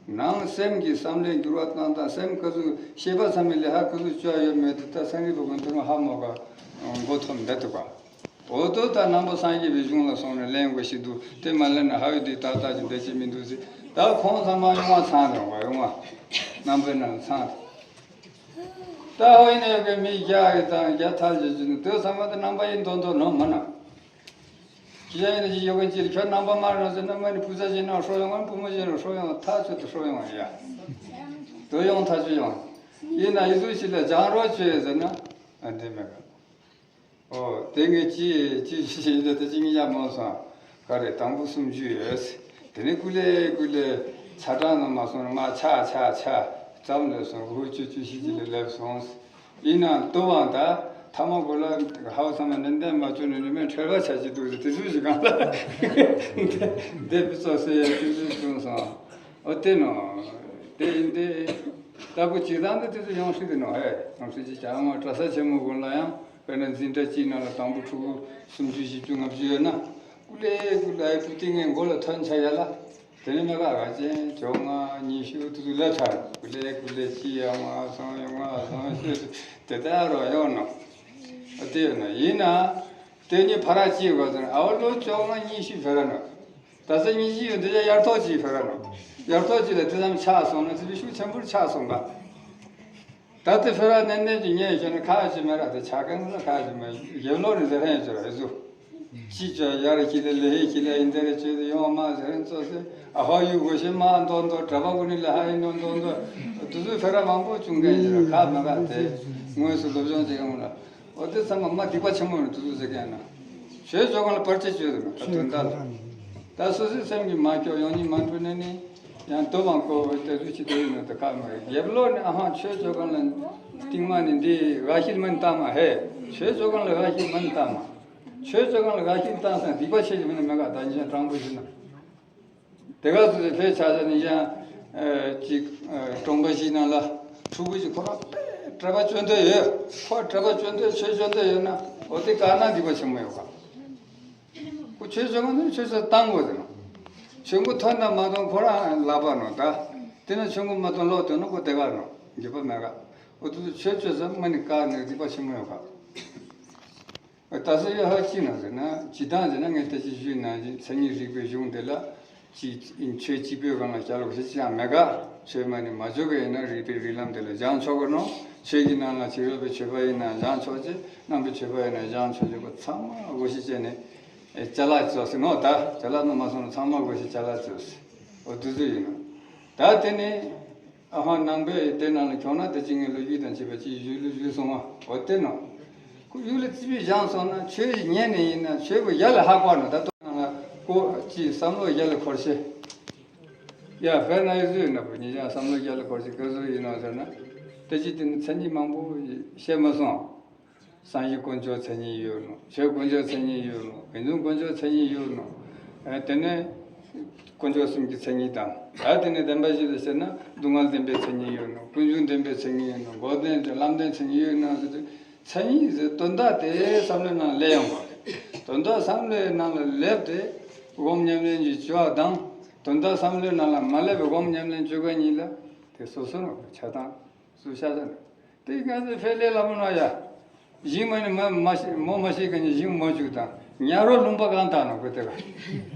ནང་སེམས་ཀྱི་བསམ་བློའི་འགྱུར་བ་བཏང་སྟངས་སེམས་ག་ཚོད་ཤེས་པ་ཚང་མའི་ལས་ཧ་ག་ཚོད་བཅོས་ཡོད་མེད་དེ་ད་སེམས་རིག་པ་ཀུན་ཏུ་ཧ་མོ་ག་མགོ་ཐོམ་བསྡད་འདུག་ག་འོ་དོ་ད་ནང་པ་སངས་རྒྱས་པའི་གཞུང་ལ་སོང་ནས་ལེན་དགོས་ཤིག་འདུག་དེ་མ་ལེན་ན་ཧ་ཡོད་དེ་ཏག་ཏག་ཅིག་འདེད་ཀྱི་མི་འདུག་ཟེར། ད་ཁོང་ཚང་མ་ཡོང་བ་ཚང་རེད་བ། ཡོང་བ་ནང་པའི་ནང་ཚང་རེད། ད་ཧོ་ཡིན་ན་ཡོད་པའི་མི་བརྒྱ་ཡི་དང་བརྒྱ་ཐལ་ཅིག་ཅིག་ནི་དོ་ཚང་མ་ད་ནང་པ་ཡིན་མདོག་མདོག་ནོ་མ་ན། ཅི་ཡང་ཡིན་ན་ཅི་ཡོད་མཁན་ཅིག་ཁྱོད་ནང་པ་མ་རེད་ཟེར་ན་མ་ནི་བུ་ཚ་ཅིག་ནང་ཧྲོ་ཡོང་བ་བུ་མོ་ཅིག་ནང་ཧྲོ་ཡོང་བ་ཐག་ཆོད་དུ་ཧྲོ་ཡོང་བ་ཡ། དོ་ཡོང་ཐག་ཆོད་ཡོང་། ཡིན་ན་ཡི་ཚུལ་ཞིག་ལ་སྦྱང་རོགས་བྱོས་ཟེར་ན་ཨ་འདི་མེད་ག་ཨོ་དེ་ངས་ཅི་ཅི་ཞིག་ཡིན་ད་དེ་ཅི་ངས་ཡ་མོ་སོང་ག་རེ་དང་པོ་སུམ་ཅུ་ཡོད། དེ་ནས་ཀུ་ལེ་ཀུ་ལེ་ཚ་གྲང་ནང་མ་སོང་ན་མ་ཆ་ཆ་ཆ་ཙམ་ལས་སོང་ཧུ་ཅུ་ཅུ་ཤི་ཅི་ལས་ལེབ་སོང་། ཡིན་ནའང་ལྟོ་བ་ད་ཐ་མ་གོ་ལ་ཧའོ་ཚང་མ་ནན་ཏན་མ་བཅོས་ནས་ནི་མེད་ཁྲེལ་བ་ཆ་ཅི་འདུག་ཟེར་དེ་ཚོ་ཞིག་གང་ལ་དེ་བི་ཙོ་སེ་ཡ་དེ་ཚོ་བྱུང་སོང་། ཨོ་དེ་ནོ། དེ་ཡིན་ཏེ། ལྟ་བུ་སྤྱིར་བཏང་དུ་དེ་ཚོ་ཡོང་སྲིད་དེ་ནོ་ཧེ། ཡོང་སྲིད་ཅི་བྱ་ཡང་བ་གྲྭ་ས་ཆེན་མོ་ཀུན་ལ་ཡང་དཔེར་ན་འཛིན་གྲྭ་གཅིག་ནང་ལ་དང་པོ་ཕྲུ་གུ་སུམ་ཅུ་བཞི་བཅུ་ལྔ་བཅུ་ཡོད་ན། ཀུ་ལེ་ཀུ་ལེ་ཨའི་བུ་ཏི་ངའི་མགོ་ལ་ཐོན་ཆ་ཡ་ལ། དེ་ནི་མེ་ག་ག་ཅན་བཅོ་ལྔ་ཉི་ཤུ་དུ་དུ་ལ་ཆ། ཀུ་ལེ་ཀུ་ལེ་ཅི་ཡང་བ་སང་ཡོང་བ་སང་ཤོད་དེ་ལྟ་རོ་ཡོང་ནོ། ཨ་དེ་ཡོད་ན་ཡིན་ན། དེ་ནི་ཕ་ར་ཅི་ཡོད་ག་ཟེར་ན་ཨའོ་ལོ་བཅོ་ལྔ་ཉི་ཤུ་ཕེ་ར་ནོ། ད་ས་ཉིན་བཞི་ཡོད་འདི་ཡ་ཡར་ཐོག་ཅིག་ཕེ་ར་ནོ། ཡར་ཐོག་ཅིག་ལ་དེ་ཙམ་ཆགས་སོང་ན་ཙི་པི་ཤུགས་ཆེན་པོར་ཆགས་སོང་ག་ད་དེ་ཕེ་ར་ནན་ནན་གྱི་ཉན་ཤེས་ན་ཁ་ཅི་མེད་ར་དེ་ཆགས་མཁན་ལ་ཁ་ཅི་མེད་ཡེ་ལོ་ནི་ཟེར་ཧན་ཅི་ར་ཧེ་ཟུ། ཅི་ཅོ་ཡར་ཁྱི་ལ་ལེ་ཧེ་ཁྱི་ལ་ཡིན་དེ་རེ་ཅོས་དེ་ཡོང་མ་ཟེར་ཧན་ཙོ་སེ་ཨ་ཧོ་ཡུ་གོ་ཤེ་མ་འདོ་འདོ་གྲྭ་པ་གུ་ནི་ལ་ཧ་ཡིན་འདོ་འདོ་འདོ་དུ་ཟུ་ཕེ་ར་མང་པོ་བྱུང་མཁན་ཅི་ར་ཁ་མེད་ར་དེ་དངོས་སུ་སློབ་སྦྱོང་བྱེད་ཡོང་ལ། འོ་དེ་ཚང་མ་མ་སྡིག་པ་ཆེན་མོ་ནི་དུ་དུ་ཟེར་མཁན་ན། ཆོས་ཆོས་གང་ལ་བར་ཆད་གཅོད་དུ་ནི་ད་དོན་དག་ལ། ད་སོ་སོའི་སེམས་ཀྱི་མ་སྐྱོ་ཡོང་ཉིན་མ་འཕྲོད་ནས་ནི། ཡང་དུ་མ་གོ་བའི་ལྟ་ཚུལ་ཅི་དེ་ཡིན་ནོ་དེ་ཁག་མ་རེད། རྒྱབ་ལོག་ནི་ཨ་ཧང་ཆོས་ཆོས་གང་ལ་རྟིང་མ་ནི་འདི་འགའ་ཤས་མ་ནི་བཏང་མ་ཧེ། ཆོས་ཆོས་གང་ལ་འགའ་ཤས་མ་ནི་བཏང་མ། ཆོས་ཆོས་གང་ལ་འགའ་ཤས་བཏང་ས་སྡིག་པ་ཆེ་ཞིག་མ་ནི་མེད་ག་ད་ཉིན་དྲང་པོ་ཞིག་ན། དེ་ག་ཚོད་ཕལ་ཆ་ཆ་ནི་ཡང་ཅིག་གྲོང་པ་ཞིག་ནང་ལ་ཕྲུ་གུ་ཞིག་ཁོ་རང་དཔེ་གྲྭ་པ་བཅོ་འདོད་ཡོད། ཁོ་གྲྭ་པ་བཅོ་འདོད་ཆོས་བཅོ་འདོད་ཡོད་ན་འོ་དེ་དཀར་ནག་སྡིག་པ་ཆེན་མོ་ཡོད་ག་ཁོ་ཆོས་བཅོ་ག་ནི་ཆོས་བཅོ་བཏང་དགོས་ཟེར་ནོ། ཆོས་མགོ་ཐོན་དང་མ་ཐོན་ཁོ་རང་ལག་པ་ནོ་ད། དེ་ན་ཆོས་མགོ་མ་ཐོན་ལོག་ཐོན་ན་ཁོ་དེ་ག་ནོ་འགྱོད་པ་མེད་ག་འོ་དེ་ཚོ་ཆོས་བཅོ་ས་མ་ནི་དཀར་ནག་སྡིག་པ་ཆེན་མོ་ཡོད་ག་ད་སེ་ཡོད་ཧ་ཅི་ན་ཟེར་ན་ཇི་ལྟར་ཟེར་ན་ངས་ད་ཅི་ཞུས་ན་ཅི་མཚན་ཉིད་རིག་པའི་གཞུང་དེ་ལ་ཅི་ཆོས་གཅིག་པོའི་སྒང་ལ་བྱ་ལོག་ཞེས་ཅི་ཡང་མེད་ག་ཆོས་མ་ནི་མ་བཅོ་གི་ཡིན་ན་རིག་པའི་རིགས་ལམ་དེ་ལ་སྦྱང་ཆོག་གི་ནོ། ཆོས་ཀྱི་ནང་ལ་ཕྱི་རོལ་པའི་ཆོས་པ་ཡིན་ན་སྦྱང་ཆོག་ཅེས་ནང་པའི་ཆོས་པ་ཡིན་ན་སྦྱང་ཆོག་ཅེས་ཁོ་ཚང་མ་དགོས་ཤེས་བྱས་ནས་ཅ་ལག་བཅོས་ཟེར་ནོ་ད་ཅ་ལག་ནང་མ་སོང་ན་ཚང་མ་དགོས་ཤེས་ཅ་ལག་བཅོས་ཟེར་འོ་དུས་ཚོད་ཡིན་ནོ། ད་དེ་ནི། ཨ་ཧོ། ནང་པའི་དེ་ནང་ལ་ཁྱོང་ན་དེ་ཅི་ངའི་ལོ་རྒྱུས་དང་བཅས་པ་ཅིག་ཞུས་ལ་ཞུས་སོང་བ། འོ་དེ་ནོ། ཁོ་ཡུལ་ལ་རྩིས་པའི་བཞེངས་སོང་ན་ཆོས་ཉན་ནས་ཡིན་ན་ཆོས་པོ་ཡ་ལ་ཧ་གོ་ནོ། ད་ལྟོ་ནང་ལ་ཀོ་ཅི་བསམ་བློ་ཡ་ལ་འཁོར་ཤེས། ཡ་དཔེར་ན་ཡི་བཟོས་ཡིན་ན་པོ་ཉིད་ཀྱང་བསམ་བློ་ཡ་ལ་འཁོར་ཤེས་ག་བཟོ་ཡིན་ནོ་ཟེར་ན། དེ་ཅི་དེ་ནི་མཚན་ཉིད་མང་པོ་བཤད་མ་སོང་། སངས་རྒྱས་དཀོན་མཆོག་མཚན་ཉིད་ཡོད་ནོ། ཆོས་དཀོན་མཆོག་མཚན་ཉིད་ཡོད་ནོ། དགེ་འདུན་དཀོན་མཆོག་མཚན་ཉིད་ཡོད་ནོ། ཨེ་དེ་ནས་དཀོན་མཆོག་གསུམ་གྱི་མཚན་ཉིད་དང་། ད་དེ་ནས་བདེན་པ་བཞི་ལ་བཤད་ན་སྡུག་བསྔལ་བདེན་པའི་མཚན་ཉིད་ཡོད་ནོ། ཀུན་འབྱུང་བདེན་པའི་མཚན་ཉིད་ཡོད་ནོ། འགོག་བདེན་དེ་ལམ་བདེན་མཚན་ཉིད་ཡོད་ནོ་ཟེར་དུས། མཚན་ཉིད་ཟེར་དོན་དག་དེ་བསམ་བློའི་ནང་སླེབས་ཡོང་བ་རེད། དོན་དག་བསམ་བློའི་ནང་ལ་སླེབས་ཏེ་སྒོམ་ཉམས་ལེན་གྱི་བྱ་བ་དང་། དོན་དག་བསམ་བློའི་ནང་ལ་མ་སླེབས་པའི་སྒོམ་ཉམས་ལེན་བྱེད་མཁན་གཉིས་ལ་དེ་སོ་སོ་ནང་གི་ཆགས་སྡང་སུ་ཤ་ཟ་ནས། དེ་ག་ཚོད་ཕེ་ལེ་ལ་མོ་ན་ཡ། ཞིང་མ་ནི་མ་མ་ཤི་མོ་མ་ཤི་ག་ནི་ཞིང་མོ་བཅུག་དང་ཉ་རོ་ལུང་པ་གང་དང་ནོ་གོ་དེ་ག།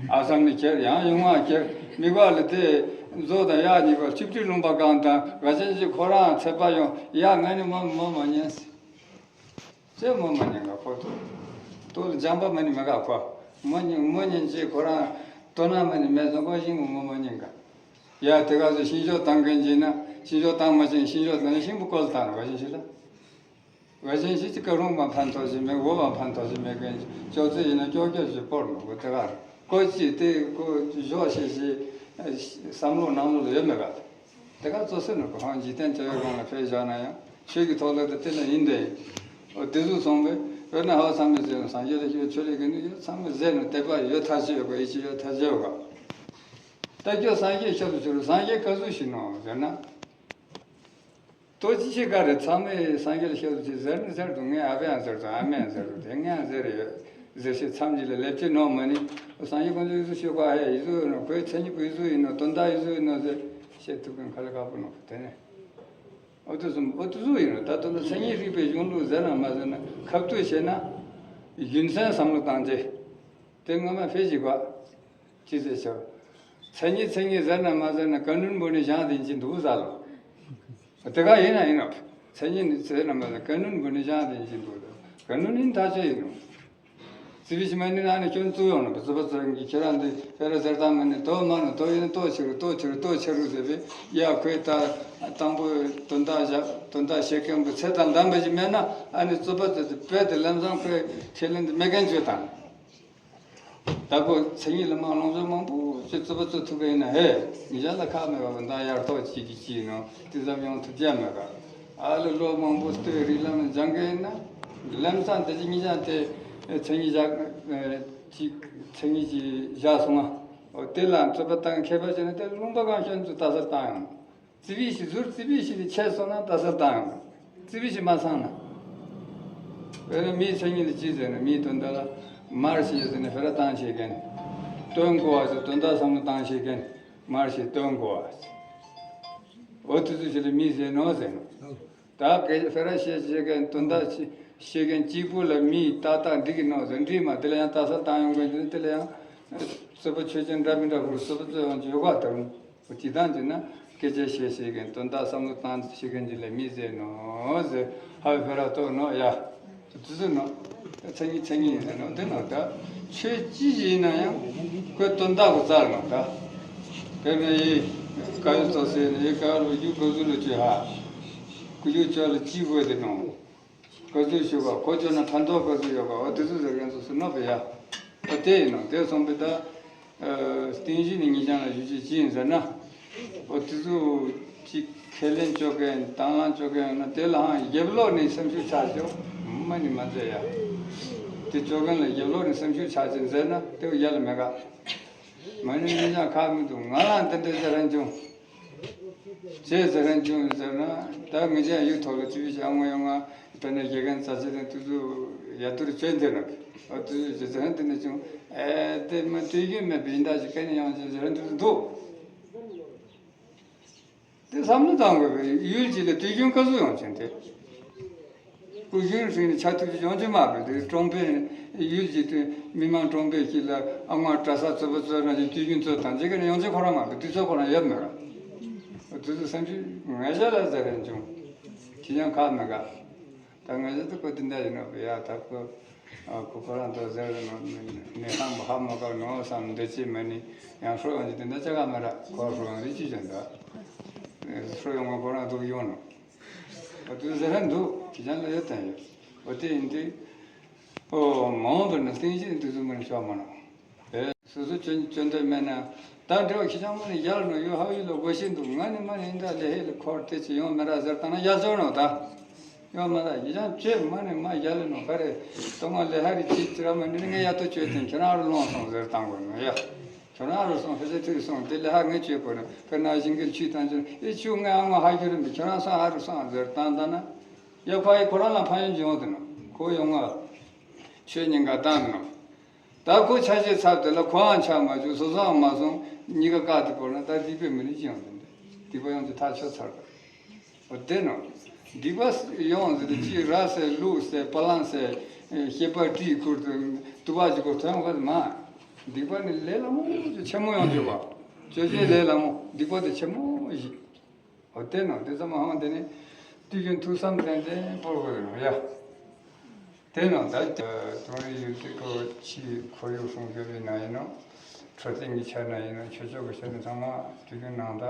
ཨ་སམ་ནི་ཁྱེར་ཡང་ཡོང་བ་ཁྱེར་མི་ག་ལ་དེ་མཛོ་དང་གཡག་གཉིས་པ་ཆིབས་ཁྲི་ལུང་པ་གང་དང་ག་ཅན་ཅི་ཁོ་རང་ཚེ་པ་ཡོང་ཡ་ང་ནི་མོ་མོ་མ་ཉན་སི། ཅེས་མོ་མ་ཉན་ག་ཁོ་ཐུག་ཏོ་ལ་འཇམ་པ་མ་ནི་མི་ག་ཁོ་མོ་ཉན་མོ་ཉན་ཅི་ཁོ་རང་ཏོ་ན་མ་ནི་མེད་སོང་གོ་ཞིང་མོ་མ་ཉན་ག། ཡ་དེ་ག་ཚོད་ཤིང་ཤོག་བཏང་མཁན་གྱིས་ན་ཤིང་ཤོག་བཏང་མ་ཤེས་ཤིང་ཤོག་བཏང་ན་ཤིང་བུ་བཀོལ་བཏང་ར་བ་ཞིག་ཤི་ལ། བ་ཞིག་ཤི་ཅི་ཀ་རུང་བ་ཕན་ཐོགས་ཤིག་མེད་འོ་བ་ཕན་ཐོགས་ཤིག་མེད་མཁན་ཅོག་ཙེ་ཡིན་ན་ཀྱོག་ཀྱོག་ཞིག་སྤོར་མི་དགོས་དེ་ག་ར་ཀོ་ཅི་དེ་ཀོ་ཞོག་ཤེས་ཤེས་བསམ་བློ་ནང་ལོགས་ལ་ཡོད་མེད་ག། དེ་ག་གཙོ་སེ་ནོ་གོ་ཧང་འཇིག་རྟེན་བྱ་བའི་སྒང་ལ་ཕེབས་བཞག་ན་ཡང་ཆོས་ཀྱི་ཐོག་ལ་དེ་དེ་ལ་ཡིན་དེ་ཡིན། འོ་དེ་ཚོ་ཚང་མས་དཔེར་ན་ཧ་ཚང་མས་ཟེར་ན་སངས་རྒྱས་ལ་ཞུ་ཆོས་ལས་གི་ནི་ཡོད་ཚང་མས་ཟེར་ན་དད་པ་ཡོད་ཐག་ཆོད་ཡོད་ག་ཡིད་ཆེས་ཡོད་ཐག་ཆོད་ཡོད་ག། ད་ཁྱོད་སངས་རྒྱས་ཞབས་སུ་ཕྱིན་རུང་སངས་རྒྱས་ག་ཟུག་ཞིག་ནོ་ཟེར་ན། ལྟོ་ཅི་ཆེ་ག་རེ་ཚང་མས་སངས་རྒྱས་ལ་ཞབས་སུ་ཕྱིན་ཟེར་ནི་ཟེར་འདུག་ངས་ཨ་ཕའང་ཟེར་འདུག་ཨ་མའང་ཟེར་འདུག་དེ་ངས་ཟེར་ཡོད་ཟེར་ཤེས་མཚམས་ཅིག་ལ་ལེབ་ཅེ་ནོ་མ་ནི། སངས་རྒྱས་དཀོན་མཆོག་ཡིན་ཟུག་ཤོད་ག་ཧེ་ཡིན་ཟུག་ཡོད་ནོ་ཁོའི་མཚན་ཉིད་པོ་ཡིན་ཟུག་ཡིན་ནོ་དོན་དག་ཡིན་ཟུག་ཡིན་ནོ་ཟེར་བཤད་ཐུབ་མཁན་ཁ་ལ་ཁག་པོ་ནོ་དེ་ནས། ཨོ་ཏུ་སུམ་ཨོ་ཏུ་སུ་ཡིན་རུང་ད་དོན་དུ་མཚན་ཉིད་རིག་པའི་གཞུང་ལུགས་ཟེར་ན་མ་ཟེར་ན་ཁ་ཐུག་བྱས་ན་རྒྱུ་མཚན་བསམ་བློ་བཏང་རྗེས་དེ་སྔ་མ་ཕེ་ཞིག་བ་ཅི་ཟེར་ཤག་མཚན་ཉིད་མཚན་ཉིད་ཟེར་ན་མ་ཟེར་ན་ཀ་ནུན་བོ་ནི་བཞག་དེ་ཅི་འདུག་ཟ་ལོ། དེ་ག་ཡིན་ན་ཡིན་ནོ། མཚན་ཉིད་ནི་ཟེར་ན་མ་ཟེར་ཀ་ནུན་བོ་ནི་བཞག་དེ་ཅི་འདུག་ཀ་ནུན་ནི་ཐག་ཆོད་ཡིན་ནོ། རྩིས་པའི་ཕྱི་མ་ནི་ན་ནི་སྐྱོན་བཙུགས་ཡོང་ནོ་རྩིས་པ་ཚོ་གི་ཁྱེད་རང་འདི་ཕེ་ར་ཟེར་དང་མ་ནི་དོ་མ་ནི་དོ་ཡིན་ནི་ལྟོ་ཆེ་རུ་ལྟོ་ཆེ་རུ་ལྟོ་ཆེ་རུ་ཟེར་བས་ཡ་ཁོས་ད་དང་པོ་དོན་དག་བཞག་དོན་དག་བཤད་མཁན་པོ་ཚེ་དང་ལྡན་པ་ཞིག་མེད་ན་ཨ་ནི་རྩིས་པ་ཚོ་དེ་བས་དེ་ལམ་སང་ཁོས་ཁས་ལེན་དེ་མེད་མཁན་བྱོས་དང་། ད་ཁོ་མཚན་ཉིད་ལ་མ་ལོངས་སྤྱོད་མང་པོ་ཅིག་རྩིས་པ་ཚོ་ཐུག་གི་ཡིན་ན་ཧེ། ཉིན་ཞག་ལ་ཁག་མེད་པ་མདང་ཡར་ཐོག་གཅིག་གིས་གཅིག་ནང་དེ་ཙམ་ཡོང་ཐུབ་ཀྱི་མེད་ག། ཨ་ལོ་ལོ་མང་པོ་ལྟོས་རིགས་ལམ་ལ་སྦྱང་གི་ཡིན་ན། ལམ་སང་དེ་ཅི་ཉིན་ཞག་དེ་མཚན་ཉིད་བཞག་ཅིག་མཚན་ཉིད་ཅིག་བཞག་སོང་ང་། འོ་དེ་ལ་རྩིས་པ་བཏང་མཁས་པ་བྱས་ན་དེ་ལུང་པ་གང་ཤོད་ཚོ་ལྟ་སར་བཏང་ཡོང་། རྩིས་པའི་གཞི་ཟུར་རྩིས་པའི་གཞི་ནི་ཆད་སོང་ན་ལྟ་སར་བཏང་ཡོང་། རྩིས་པའི་གཞི་མ་ཚང་ན། དཔེར་ན་མིའི་མཚན་ཉིད་ལ་ཅི་ཟེར་ན་མིའི་དོན་དག་ལ་མར་ཤེས་ཟེར་ནས་ཕེ་ར་བཏང་བྱེད་མཁན། སྟོན་གོ་བ་ཟེར་དོན་དག་བསམ་བློ་བཏང་བྱེད་མཁན་མར་ཤེས་སྟོན་གོ་བ་ཟེར། འོ་དེ་ཚོ་ཞིག་ལ་མི་ཟེར་ནོ་ཟེར་ནོ། ད་གེ་ཕེ་ར་ཤེས་བྱེད་མཁན་དོན་དག་ཅི་ཤེས་མཁན་གཅིག་པུ་ལ་མིའི་ཏག་ཏག་འགྲིག་གི་ནོ་ཟེར་འགྲིག་མ་དེ་ལ་ཡང་ལྟ་སར་བཏང་ཡོང་མཁན་དེ་ལ་ཡང་རྩོད་པ་ཆོས་ཅན་འདྲ་མི་འདྲ་ཁུར་རྩོད་པ་རྩོད་ཡོང་རྒྱུ་ཡོད་ག་ད་རུང་། སྤྱིར་བཏང་བྱས་ན་སྐད་ཆ་བཤད་ཤེས་མཁན་དོན་དག་བསམ་བློ་བཏང་ཤེས་མཁན་ཅིག་ལ་མི་ཟེར་ནོ་ཟེར། ཧ་བའི་ཕེ་ར་ཏོ་ནོ་ཡ། དུ་ཟེར་ནོ། མཚན་ཉིད་མཚན་ཉིད་ཡིན་ཟེར་ནོ་འདི་ནོ་ད། ཆོས་ཅི་ཞིག་ཡིན་ན་ཡང་ཁོའི་དོན་དག་གི་རྩ་ནོ་ད། དཔེར་ན་ཡི་ཀ་ཡོ་ཙོ་སེ་ནི་ཡི་ཀ་ཡོ་ལོ་རྒྱུས་གོ་ཚུལ་ལ་བཅོས་ཧ། ཀུ་ཡོ་ཅོ་ལ་ཅི་དགོས་དེ་ནོ། ག་ཚོད་ཞུ་ག་གོ་ཆོད་ན་ཕན་ཐོགས་ག་ཚོད་ཡོད་ག་འོ་དེ་ཚོ་ཟེར་མཁན་ཚོ་སུ་ནོ་བེ་ཡ། འོ་དེ་ཡིན་ནོ་དེ་སོང་བེ་ད། སྟེང་གཞི་ནས་ངེད་ཅག་ལ་ཞུ་ཅིག་ཅི་ཡིན་ཟེར་ན། འོ་དེ་ཚོ་ཅིག་ཁས་ལེན་བཅོ་མཁན་དང་བླངས་བཅོ་མཁན་ཡོད་ན་དེ་ལའང་རྒྱབ་ལོགས་ནས་སེམས་ཤུགས་ཆག་ཅོ། མ་ནི་མ་མཛད་ཡ། དེ་བཅོ་མཁན་ལ་རྒྱབ་ལོགས་ནས་སེམས་ཤུགས་ཆག་ཅིག་མཛད་ན་དེ་བ་ཡ་ལ་མེད་ག། མ་ནི་ངེད་ཅག་ཁག་མི་འདུག་ང་ལ་འདི་འདྲ་ཟེར་རན་བྱུང་། ཅེས་ཟེར་མཁན་བྱུང་ཟེར་ན་ད་ངེད་ཅག་ཡུལ་ཐོག་ལ་ཅི་བྱ་ངོ་ཡོང་ང་དཔེར་ན་དགེ་རྒན་རྩ་ཆེ་དང་དུས་ཚོད་ཡ་དུར་བྱོས་འདིར་ན་ཨ་དུས་ཚོད་ཟེར་མཁན་དེ་འདྲ་བྱུང་ཨེ་དེ་མ་དུས་རྒྱུན་མེད་པའི་ཡིན་ད་ཅི་ག་ནས་ཡོང་ཅེས་ཟེར་མཁན་དུས་ཚོད་འདུག་དེ་བསམ་བློ་བཏང་དགོས་པའི་ཡུལ་གཅིག་ལ་དུས་རྒྱུན་ག་ཚོད་ཡོང་ཅེས་དེ། སྐུ་གཞོན་ཧྲིང་ནས་ཆ་ཐུབ་ཀྱི་ཡོང་རྒྱུ་མ་རེད་དེ་གྲོང་པའི་ཡུལ་གྱི་དུས་མི་མང་གྲོང་པའི་ཞིག་ལ་ཨ་ངོ་གྲྭ་ས་ཚོད་པ་ཚོད་རང་བཞིན་དུས་རྒྱུན་ཚོད་དང་རྗེས་ཀྱི་ནས་ཡོང་རྒྱུ་ཁོ་རང་མ་རེད་དུས་ཚོད་ཁོ་རང་ཡོད་མེད་ག། དུས་ཚོད་སེམས་ཤུགས་ངེས་ཤ་ལ་ཟེར་རན་བྱུང་། ཁྱི་ཡང་ཁག་མེད་ག། ད་ངེས་ཤ་དུ་ཁོ་དེ་འདྲ་ཡིན་ནོ་ཡ་ད་ཁོ་ཁོ་ཁོ་རང་དུ་ཟེར་ནོ་ནས་ཧང་ཧ་མ་ག་ནོ་བསམ་འདི་ཅི་མ་ནི་ཡང་ཧྲོ་ཡོང་རྒྱུ་དེ་འདྲ་ཅི་ག་མ་ར་ཁོ་ཧྲོ་ཡོང་རི་ཅི་བྱོན་ད། ཧྲོ་ཡོང་བ་ཁོ་རང་འདུག་ཡོང་ནོ། ཨ་དུ་ཟེར་ར་འདུག་ཁྱེད་ཅག་ལ་ཡོད་དམ་ཡོད། འོ་དེ་ཡིན་དུས། ཨོ་མ་འོངས་པར་ན་སྟེང་ཤེས་དུས་ཚོད་མ་ནི་ཆོག་མ་ནོ། སོ་སོ་སྐྱོན་སྐྱོན་འདོད་མེད་ན། ད་འབྲེལ་བ་ཁྱེད་ཅག་མ་ནི་ཡར་ནོ་ཡོད་ཧ་ཡོད་ལ་དགོས་ཤེས་འདུག་ང་ནི་མ་ནི་འདྲ་ལས་ཧེ་ལ་འཁོར་དེ་ཅི་ཡོང་མེད་ར་ཟེར་ད་ན་ཡར་ཅོག་ནོ་ད། ཡོང་མ་ད་ཡི་ཅང་ཅོས་མ་ནི་མ་ཡར་ལ་ནོ་ག་རེ། ཏོ་ང་ལས་ཧ་རི་ཅིག་ཅི་ར་མ་ནི་ངས་ཡར་ཏོ་ཅོས་དེ་ཁྱོད་རང་རུ་ལོང་སོང་ཟེར་བཏང་དགོས་ནོ་ཡ། ཁྱོད་རང་རུ་སོང་ཕལ་ཆེར་ཐུག་སོང་དེ་ལས་ཧ་ངས་ཅོས་དགོས་ནོ་དཔེར་ན་ཞིང་གི་ཆུས་བཏང་ཅི་ཨེ་ཆུ་ངས་ཨ་ང་ཧ་རྒྱུ་རིན་པས་ཁྱོད་རང་སོང་ཧ་རུ་སོང་ཟེར་བཏང་ད་ན། ཡ་ཕ་ཡི་ཁོ་རང་ལ་ཕ་ཡོན་ཅི་ཡོང་དེ་ནོ་ཁོ་ཡོང་ང་། ཆོས་ཉིན་ག་བཏང་དེ་ནོ། ད་ཁོ་ཆ་ཤས་ཚབ་དེ་ལ་ཁོའང་ཆ་མ་བཅུག་སོ་སོའང་མ་སོང་གཉིས་ཀ་བཀག་དེ་བོར་ན་ད་སྡིག་པའི་མི་ནི་ཅི་ཡོང་དེ་འདྲ་སྡིག་པ་ཡོང་དེ་ཐག་ཆོད་ཚར་ག་འོ་དེ་ནོ། སྡིག་པ་ཡོང་ཟེར་དུས་ཅི་ར་ཟེར་ལུག་ཟེར་པ་ལང་ཟེར་ཤེས་པ་དྲིས་ཁུར་དུ་དུ་བ་ཅིག་གོ་ཐོན་ག་མ། སྡིག་པ་ནི་ལས་སླ་མོ་ཅིག་ཆེན་མོ་ཡོང་དུས་པ། ཅོ་ཅོའི་ལས་སླ་མོ་སྡིག་པ་དེ་ཆེན་མོ་ཞིག་འོ་དེ་ནོ་དེ་ཚོ་མ་ཧང་དེ་ནི་དུས་རྒྱུན་ཐུགས་བསམ་ཏན་ཏན་སྤོར་དགོས་ནོ་ཡ། དེ་ནང་ད་དོན་རིག་ཡུལ་དེ་ཁོ་ཕྱིའི་ཁོར་ཡུག་སྲུང་སྐྱོབ་པའི་ནང་ཡིན་ནོ། འཕྲོད་བསྟེན་གྱི་ཆ་ནས་ཡིན་ནོ་ཆོས་ཕྱོགས་ཀྱི་ཆ་ནས་ཚང་མ་དུས་རྒྱུན་ནང་ད་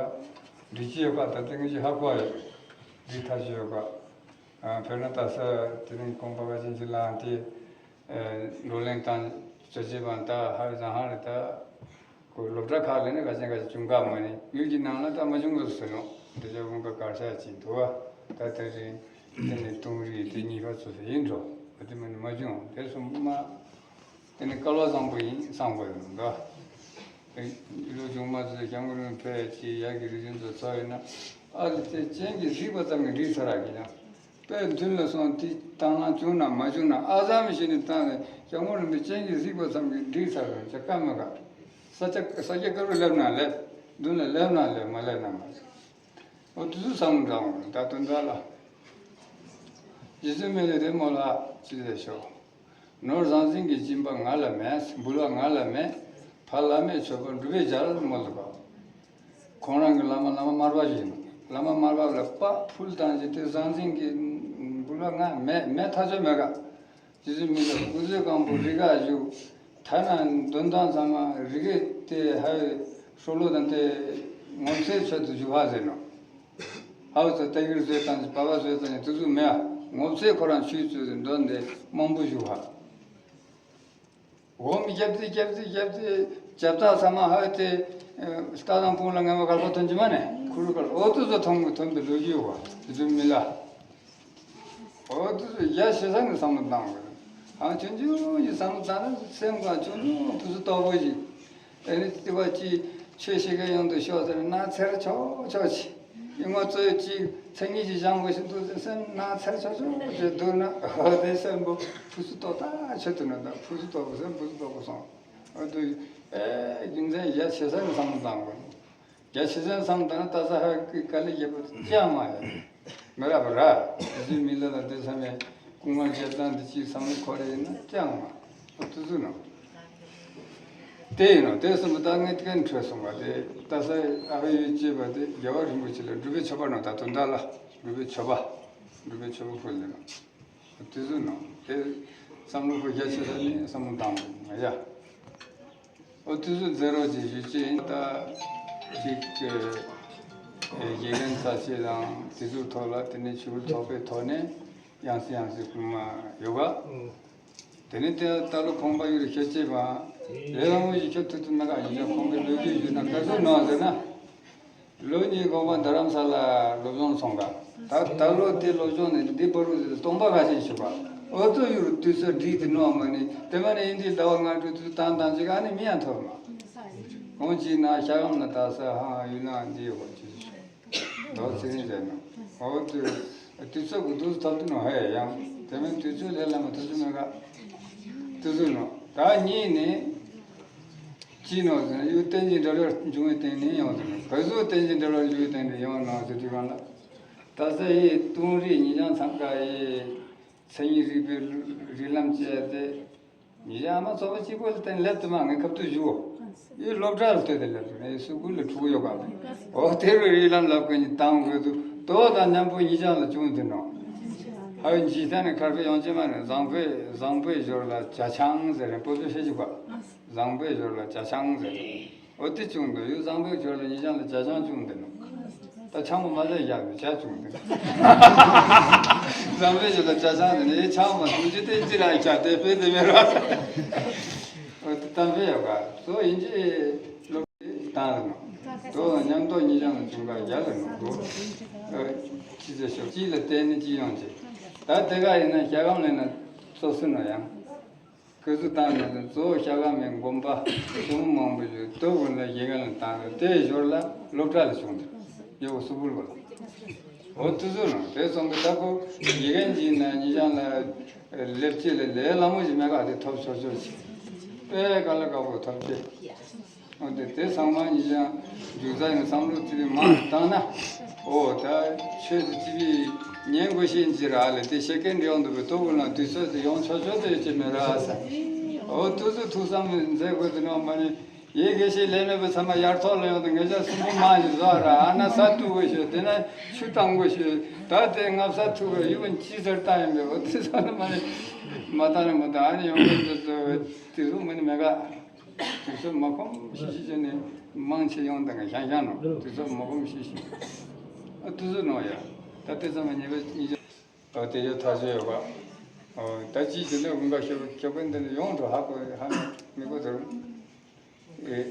འགྲིག་གི་ཡོད་པ་ད་ལྟ་ངེད་ཀྱི་ཧ་གོ་ཡོད། འགྲིག་ཐག་ཆོད་ཡོད་པ། དཔེར་ན་ད་ས་དེ་རིང་ཁོང་པ་ག་ཅན་གྱི་ལའང་དེ་བགྲོ་གླེང་དང་བྱ་བྱེད་པ་ད་ཧ་ལས་ཙང་ཧ་ལས་ད། ཁོ་སློབ་གྲྭ་ཁག་ལ་ནི་ག་ཅན་ག་ཅན་བྱུང་ག་མ་ནི་ཡུལ་གྱི་ནང་ལ་ད་མ་བྱུང་གི་ཟེར་ནོ། འདི་ཅག་དགོན་པ་གར་ཤག་ཅིག་འདུག་བ། ད་དེ་རིང་དེ་ནི་ལྟུང་རིགས་དེ་གཉིས་ཀ་ཚོ་ཡིན་འགྲོ། འོ་དེ་མ་ནི་མ་བྱུང་དེ་སོང་མ། དེ་ནི་སྐལ་བ་བཟང་པོ་ཡིན་བསམ་དགོས་ཡོད་འདུག་ག་ལོ་ཆུང་མ་ཚོས་སྐྱབས་མགོན་རིན་པོ་ཆེ་ཡ་གི་རིག་འཛིན་ཚོ་ཚོ་ཡིན་ན་ཨ་ལི་དེ་སྤྱན་གྱིས་གཟིགས་པ་ཙམ་གྱིས་འགྲིག་ཚར་ར་གི་ན། དཔེ་མཐུན་ལ་སོང་དེ་བཏང་ན་བྱུང་ན་མ་བྱུང་ན་ཨ་ཙམ་ཞིག་ནས་བཏང་ནས་སྐྱབས་མགོན་རིན་པོ་ཆེ་སྤྱན་གྱིས་གཟིགས་པ་ཙམ་གྱིས་འགྲིག་ཚར་བའི་ཆ་ཀ་མ་ག་ས་སྐྱ་ས་སྐྱ་དཀར་པོ་སླེབས་ན་སླེབས། མདུན་ལ་སླེབས་ན་སླེབས་མ་སླེབས་ན་མ་སླེབས། འོ་དུས་སུ་བསམ་བློ་འདྲ་འོང་ད་དོན་དག་ལ། རྗེ་བཙུན་མི་ལ་རེ་མོ་ལ་ཅི་ལས་ཤོག་ནོར་ཟང་ཟིང་གི་སྦྱིན་པ་ང་ལ་མེད། འབུལ་བ་ང་ལ་མེད། ཕ་བླ་མེད་མཆོད་པ་འབྲུག་པའི་རྒྱལ་མོ་ལ་བབ། ཁོང་རང་གི་བླ་མ་བླ་མ་མར་པ་ཞིག་ཡིན། བླ་མ་མར་པ་ལ་དཔའ་ཕུལ་བཏང་ཞིག་དེ་ཟང་ཟིང་གི་འབུལ་བ་ང་མེད་མེད་ཐག་ཆོད་མེད་ག་རྗེ་བཙུན་མི་ལ་སྐུ་ཚེ་གང་པོ་རི་ཁ་བཞུགས། ཐ་ན་འདོན་ཐང་ཚང་མ་རི་ཁའི་དེ་ཧའི་ཧྲོ་ལོ་དང་དེ་ངོ་ཚའི་ཚོད་དུ་བཞུགས་ཧ་ཟེར་ནོ། ཧའུ་ཚ་ཏ་གིར་བཟོས་བཏང་ཞིག་པ་པ་བཟོས་བཏང་ཞིག་དུ་ཚུགས་མེད་ཨ། ངོ་ཚའི་ཁོ་རང་ཆུའི་ཚོད་དུ་འདོན་དེ་མང་པོ་བཞུགས་ཧ། འོ་མི་རྒྱབ་རྩིས་རྒྱབ་རྩིས་རྒྱབ་རྩིས་རྒྱབ་རྟགས་ཚང་མ་ཧ་དེ་རྟ་དང་དཔུང་ལ་ངན་པ་གར་པ་ཐོན་གྱི་མ་ནས་ཁུ་རུ་གར་འོ་དུ་ཚོ་ཐོན་གི་ཐོན་པའི་ལོ་རྒྱུས་ཡོད་བ་དེ་ཚོ་མི་ལ། འོ་དུ་ཚོ་ཡ་ཤེས་ས་ནས་བསམ་བློ་བཏང་དགོས། ཨང་ཆུང་ཆུང་ཡི་བསམ་བློ་བཏང་ན་སེམས་ཁ་ཆུང་ཆུང་དུ་སུ་ལྟོགས་པོ་ཞིག་ཨེ་ནི་དེ་བ་ཅི་ཆོས་ཤེས་ཀ་ཡོང་དུ་ཤོག་ཟེར་ན་ཚེར་ཆོག་ཆོག་ཆི། ཡིན་ང་ཚོས་ཅིག་མཚན་ཉིད་ཀྱི་བཞེངས་པ་ཞིག་འདུག་ཟེར་སེམས་ནང་ཚེར་ཆོག་ཆོག་ཅེས་འདུག་ན་འོ་དེ་སེམས་པོ་ཕུ་སུ་ཏོག་ཏག་ཆེད་དུ་ན་ད་ཕུ་སུ་ཏོག་པོ་སེམས་ཕུ་སུ་ཏོག་པོ་སོང་། འོ་དུ་ཨེ་རྒྱུ་མཚན་ཡ་ཆེ་ས་ནས་བསམ་བློ་བཏང་དགོས། ཡ་ཆེ་ས་ནས་བསམ་བློ་བཏང་ན་ལྟ་ས་ཧ་གི་དཀའ་ལས་རྒྱབ་པོ་ཅང་མ་ཡ་མི་རག་པ་ར། དེ་ཚོའི་མི་ལ་ལ་དེ་ཚ་མེད་སྐུ་ངལ་རྒྱབ་སྟངས་འདི་ཅིག་བསམ་བློ་འཁོར་ཡིན་ན་ཅང་མ་འོ་དུ་ཚུ་ནང་། དེ་ཡིན་ནོ། དེ་གསུམ་པོ་ད་ངས་ཀན་འཕྲོས་སོང་བ་དེ་ལྟ་ས་ཨ་ཧོ་ཡོད་ཅེས་པ་དེ་རྒྱལ་བ་རིན་པོ་ཆེ་ལ་སྒྲུབ་པའི་མཆོད་པ་ནང་ད་དོན་དག་ལ་སྒྲུབ་པའི་མཆོད་པ་སྒྲུབ་པའི་མཆོད་པ་ཕུལ་ལེ་ནོ། དེ་ཚོ་ནང་དེ་བསམ་བློ་ཁོ་རྒྱ་ཆེ་ས་ནས་བསམ་བློ་བཏང་ཡ། འོ་དེ་ཚོ་མཛད་རོགས་ཀྱི་ཞུ་ཅེས་ཡིན་ད་ཅིག་དགེ་རྒན་ཚ་ཆེ་དང་དེ་ཚོའི་ཐོག་ལ་དེ་ནས་ཆུ་བུར་ཐོག་པའི་ཐོག་ནས་ཡང་སེ་ཡང་སེ་ཁུལ་མ་ཡོད་ག་དེ་ནས་དེ་ལྟ་ལོ་ཁོང་པ་ཡུལ་ཁྱེད་ཅེས་པ། ལས་ལ་ངོས་ཀྱི་ཁྱོད་ཐུབ་ཐུབ་མེད་ག་ཡིན་ན་ཁོང་གི་ལོ་རྒྱུས་ཞུས་ན་ག་ཚོད་ནོ་ཟེར་ན། ལོ་གཉིས་གོང་མ་རྡ་རམ་ས་ལ་སློབ་སྦྱོང་སོང་ག་ད་ད་ལོ་དེ་སློབ་སྦྱོང་ནས་འདི་བར་དུ་སྟོང་པ་ག་ཅན་ཞུ་བ། འོ་ཚོ་ཡུལ་དུས་ཚོད་འགྲིག་དེ་ནོ་མ་ནི་དེ་མ་ནི་ཡིན་དེ་ཟླ་བ་ལྔ་དྲུག་དུས་བཏང་བཏང་ཅིག་ཨ་ནི་མི་ཡང་ཐོབ་མ། གོང་ཅིག་ན་ཤ་གམ་ན་ད་ས་ཧང་ཡུལ་ན་འདི་ཡོད་པ་ཅི་ཞུ། ལོ་ཚེ་རིང་ཟེར་ན། འོ་དུས་དུས་ཚོད་ཀྱི་དུས་ཐོབ་དུ་ནོ་ཧེ་ཡང་དེ་མིན་དུས་ཚོད་ལས་ལ་མ་ཐུབ་ཀྱི་མེད་ག་དུས་ཚོད་ནོ་ད་གཉིས་ནི། ཅི་ནོ་ཟེར་ན་ཡུལ་རྟེན་ཅིང་འབྲེལ་བར་འབྱུང་བའི་སྟེང་ནས་ཡོང་ཟེར་ན་བོད་གཟུགས་རྟེན་ཅིང་འབྲེལ་བར་འབྱུང་བའི་སྟེང་ནས་ཡོང་ནོ་ཟེར་དུས་གང་ལ། ད་ས་ཡི་ལྟུང་རིགས་ཉིན་བྱང་མཚམས་ཀ་ཡི་མཚན་ཉིད་རིག་པའི་རིགས་ལམ་བཅས་ཏེ། ཉིན་བྱང་ཨ་མ་ཚོགས་པ་གཅིག་པོ་ལ་བརྟེན་ལེབ་དུ་མ་ངས་ཁབ་ཏུ་བཞུགས། ཡི་སློབ་གྲྭ་ལ་ལྟོས་ཏེ་ལེབ་དུ་མ་ཡི་སུ་ཀུལ་ལ་ཕྲུ་གུ་ཡོད་པ་མེད། འོ་དེ་རུ་རིགས་ལམ་ལབ་ཀྱི་ཉིན་དང་དགོས་དུ་དོ་དང་མཉམ་པོ་ཉིན་བྱང་ལ་བྱུང་དེ་ནོ། ཧ་ཡོད་འཇིག་རྟེན་ནི་ཁར་པའི་ཡོང་ཅེ་མ་ནི་བཟང་པོའི་བཟང་པོའི་ཞོར་ལ་ཇ་ཆང་ཟེར་རེད་པོ་ཏོ་ཤེས་ཀྱི་པ། བཟང་པོའི་ཞོར་ལ་ཇ་ཆང་ཟེར། འོ་དེ་བྱུང་འདུག་ཡུལ་བཟང་པོའི་ཞོར་ལ་ཉིན་བྱང་ལ་ཇ་ཆང་བྱུང་འདུག་ནོ། ཆང་མ་ལས་བཞག་ནས་ཇ་བྱུང་འདུག་འཛམ་བུའི་གླིང་ལ་ཇ་ཆང་དེ་ནས་ཆང་མ་བྱུང་ཅི་སྟེ་ཅི་ར་ཇ་དེ་དཔེ་དེ་མེད་ར། འོ་དེ་གཏམ་དཔེ་ཡག་ག་གཙོ་ཡིན་གྱི་སློབ་གྲྭའི་སྟེང་ལ་ནོ། དོ་དང་མཉམ་དུ་ཉིན་ཞག་ལ་བྱུང་ག་རྒྱ་ལ་ནོ་གོ། ཅི་ཟེར་ཤོག་གཅིག་ལ་བརྟེན་ནས་གཅིག་ཡོང་ཅི། ད་དེ་ག་ཡིན་ན་ཞྭ་སྒམ་ལེན་ན་སོ་སོ་ནོ་ཡང་། ཁོ་ཚོ་བཏང་ནས་གཙོ་བོ་ཤ་ཁ་མའི་དགོན་པ་ཆུང་མང་པོ་ཞིག་ཏོ་ཀུན་ལ་ཡི་གེ་ལ་བཏང་ནས་དེའི་ཞོར་ལ་སློབ་གྲྭ་ལ་བྱུང་འདུག་ཡོ་སུ་ཕུལ་བ་ལ། འོ་དུ་ཚོ་ནང་དེ་སོང་གི་ད་ཁོ་ཡི་གེ་འཇིག་ན་ཉི་ཤང་ལ་སླེབས་ཆེད་ལ་ལས་སླ་མོ་ཞིག་མེད་ག་དེ་ཐོབ་ཆོག་ཆོག་ཅིག་དཔེ་དཀའ་ལས་ཁག་པོ་ཐོབ་ཆེད། འོ་དེ་དེ་ཚང་མ་ཉི་ཤང་རྒྱུག་རྩ་ཡང་བསམ་བློ་ཙི་བི་མང་བཏང་ན། འོ་ད་ཆོས་དེ་ཙི་བི་ཉན་དགོས་ཤེས་ཅི་ར་ལས་དེ་ཤེས་མཁན་འདྲ་ཡོང་འདུག་པའི་ལྟོ་གོས་ལ་དུས་ཚོད་དེ་ཡོང་ཆོག་ཆོག་དེ་ཡོད་ཀྱི་མེད་ར་ས། འོ་དུས་ཚོད་ཐུགས་བསམ་མཛད་དགོས་དེ་ནོ་མ་ནི་ཡེ་དགེ་བཤེས་ལས་མེད་པའི་ཚང་མ་ཡར་ཐོག་ལ་ཡོང་དུ་ངེད་ཅག་སུན་པོ་མང་ཞིག་བཟོ་ར་ཨ་ན་ས་ཐུག་དགོས་ཤོད་དེ་ན་ཆུ་བཏང་དགོས་ཤོད་ད་དེ་ངབ་ས་ཐུག་དགོས་ཡུ་བ་ཅི་ཟེར་བཏང་ཡིན་པས་འོ་དེ་ཚོ་ནི་མ་ནི་མ་བཏང་ནི་མ་བཏང་ཨ་ནི་ཡོང་གི་དུས་ཚོད་དེ་ཚོ་མ་ནི་མེད་ག་དུས་ཚོད་མ་ཁོམ་ཤི་ཤི་བྱས་ནས་མང་ཆེ་ཡོང་དང་ཤང་ཤང་ནོ་དུས་ཚོད་མ་ཁོམ་ཤི་ཤི་ཨ་དུས་ཚོད་ནོ་ཡ་ད་དེ་ཚོ་མ་ཉེས་པ་གཉིས་ཆ་ཨ་དེ་ཡོད་ཐག་ཆོད་ཡོད་པ་ཨོ་ད་ཅིའི་ཕྱིར་ན་དགུན་ཁ་ཤོར་ཁྱོད་ཀུན་དེ་ནས་ཡོང་འགྲོ་ཧ་གོ་ཧ་མི་གོ་དེ་རུ་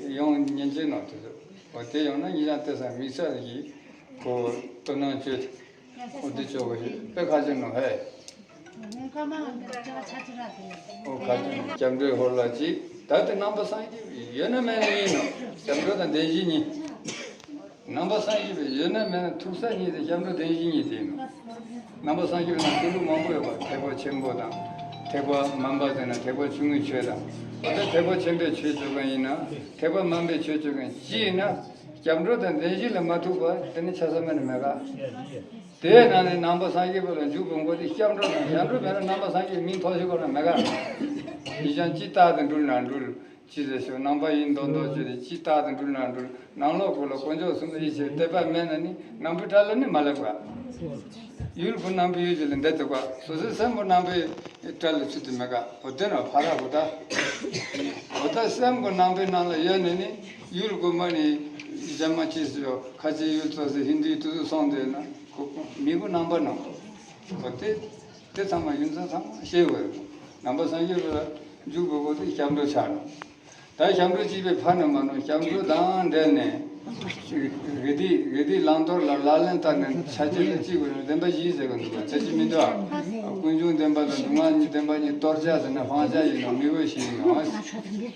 ཡོང་ཉན་ཆེ་ནོ་དུས་ཚོད་ཨོ་དེ་ཡོང་ན་གཉིས་ཆ་དེ་ས་མི་ས་ཡི་ཁོ་དོ་སྣང་བྱོས། འོ་འདི་ཆོག་གི་རེད་དཔེ་ཁ་ཆེ་ནོ་ཧེ། འོ་ཁ་ཆེ་སྐྱབས་འགྲོའི་ཧོར་ལ་ཅིག་ད་ལྟ་ནང་པ་སངས་རྒྱས་པའི་ཡོད་ན་མེད་ན་གཉིས་ནོ། སྐྱབས་འགྲོ་དང་བདེན་བཞི་གཉིས། ནང་པ་སངས་རྒྱས་པའི་ཡོད་ན་མེད་ན་ཐུག་ས་གཉིས་དེ་སྐྱབས་འགྲོ་བདེན་བཞི་གཉིས་དེ་ཡིན་ནོ། ནང་པ་སངས་རྒྱས་པའི་ནང་ཆོས་ལུགས་མང་པོ་ཡོད་པ་ཐེག་པ་ཆེན་པོ་དང་། ཐེག་པ་དམན་པ་ཟེར་ན་ཐེག་པ་ཆུང་ངུའི་ཆོས་དང་། འོ་ད་ཐེག་པ་ཆེན་པོའི་ཆོས་བྱེད་མཁན་ཡིན་ན་ཐེག་པ་དམན་པའི་ཆོས་བྱེད་མཁན་ཅི་ཡིན་ན། སྐྱབས་འགྲོ་དང་བདེན་བཞི་ལ་མ་ཐུག་པ་དེ་ནི་ཆ་ས་མེད་ནི་མེད་ག་དེའི་ནང་ནས་ནང་པ་སངས་རྒྱས་པ་ལ་འཇུག་པའི་མགོ་དེ་སྐྱབས་འགྲོ་དང་སྐྱབས་འགྲོ་མེད་ན་ནང་པ་སངས་རྒྱས་མིང་ཐོགས་ཤིག་གོ་ན་མེད་ག་ཡིན་ཀྱང་ཅི་རྟག་ཏུ་འགྲུལ་ན་འགྲུལ། ཅི་ཟེར་ཞོག་ནང་པ་ཡིན་མདོག་མདོག་བྱས་ཏེ་ཅི་རྟག་ཏུ་འགྲུལ་ན་འགྲུལ། ནང་ལོགས་ཀུན་ལ་དཀོན་མཆོག་གསུམ་ལ་ཡིད་ཆེས་དད་པ་མེད་ན་ནི་ནང་པའི་གྲལ་ལ་ནི་མ་སླེབས་ག་ཡུལ་ཀུན་ནང་པའི་ཡུལ་ཅིག་ལ་འདེད་ཐུབ་ག་སོ་སོའི་སེམས་པོ་ནང་པའི་གྲལ་ལ་ཚུད་དུ་མེད་ག་འོ་དེ་ན་ཕ་ར་གོ་ད། འོ་ད་སེམས་པོ་ནང་པའི་ནང་ལ་ཡོད་ནས་ནི་ཡུལ་དགོན་པ་ནི་རྒྱ་མ་ཅི་ཟེར་ཁ་ཆེ་ཡུལ་ཚོ་ཟེར་ཧིན་དུའི་དུས་སུ་སོང་དེ་ན་མི་གོ་ནང་པ་ནང་པ་འོ་དེ་དེ་ཚང་མ་ཡུལ་ཚོ་ཚང་མ་ཤེས་དགོས་ནང་པ་སངས་རྒྱས་པ་ལ་འཇུག་དགོས་གོ་དེ་སྐྱབས་འགྲོ་ཆགས་ནོ། ད་སྐྱབས་འགྲོ་གཅིག་པའི་ཕ་ནས་མ་ནོར་སྐྱབས་འགྲོ་དང་འབྲེལ་ནས། དགེ་སྡིག་དགེ་སྡིག་བླང་དོར་ལ་ལག་ལེན་བསྟར་ནས་ཆ་རྐྱེན་དེ་གཅིག་པ་ནི་བདེན་པ་བཞི་ཟེར་གི་འདུག་པ་དེ་གཅིག་མི་འདུག་ཨ། ཀུན་འབྱུང་བདེན་པ་དང་སྡུག་བསྔལ་གཉིས་བདེན་པ་གཉིས་གཏོར་བྱ་ཟེར་ན་སྤང་བྱ་ཡིན་ནོ་མི་དགོས་ཤིག་ཡིན་ནོ།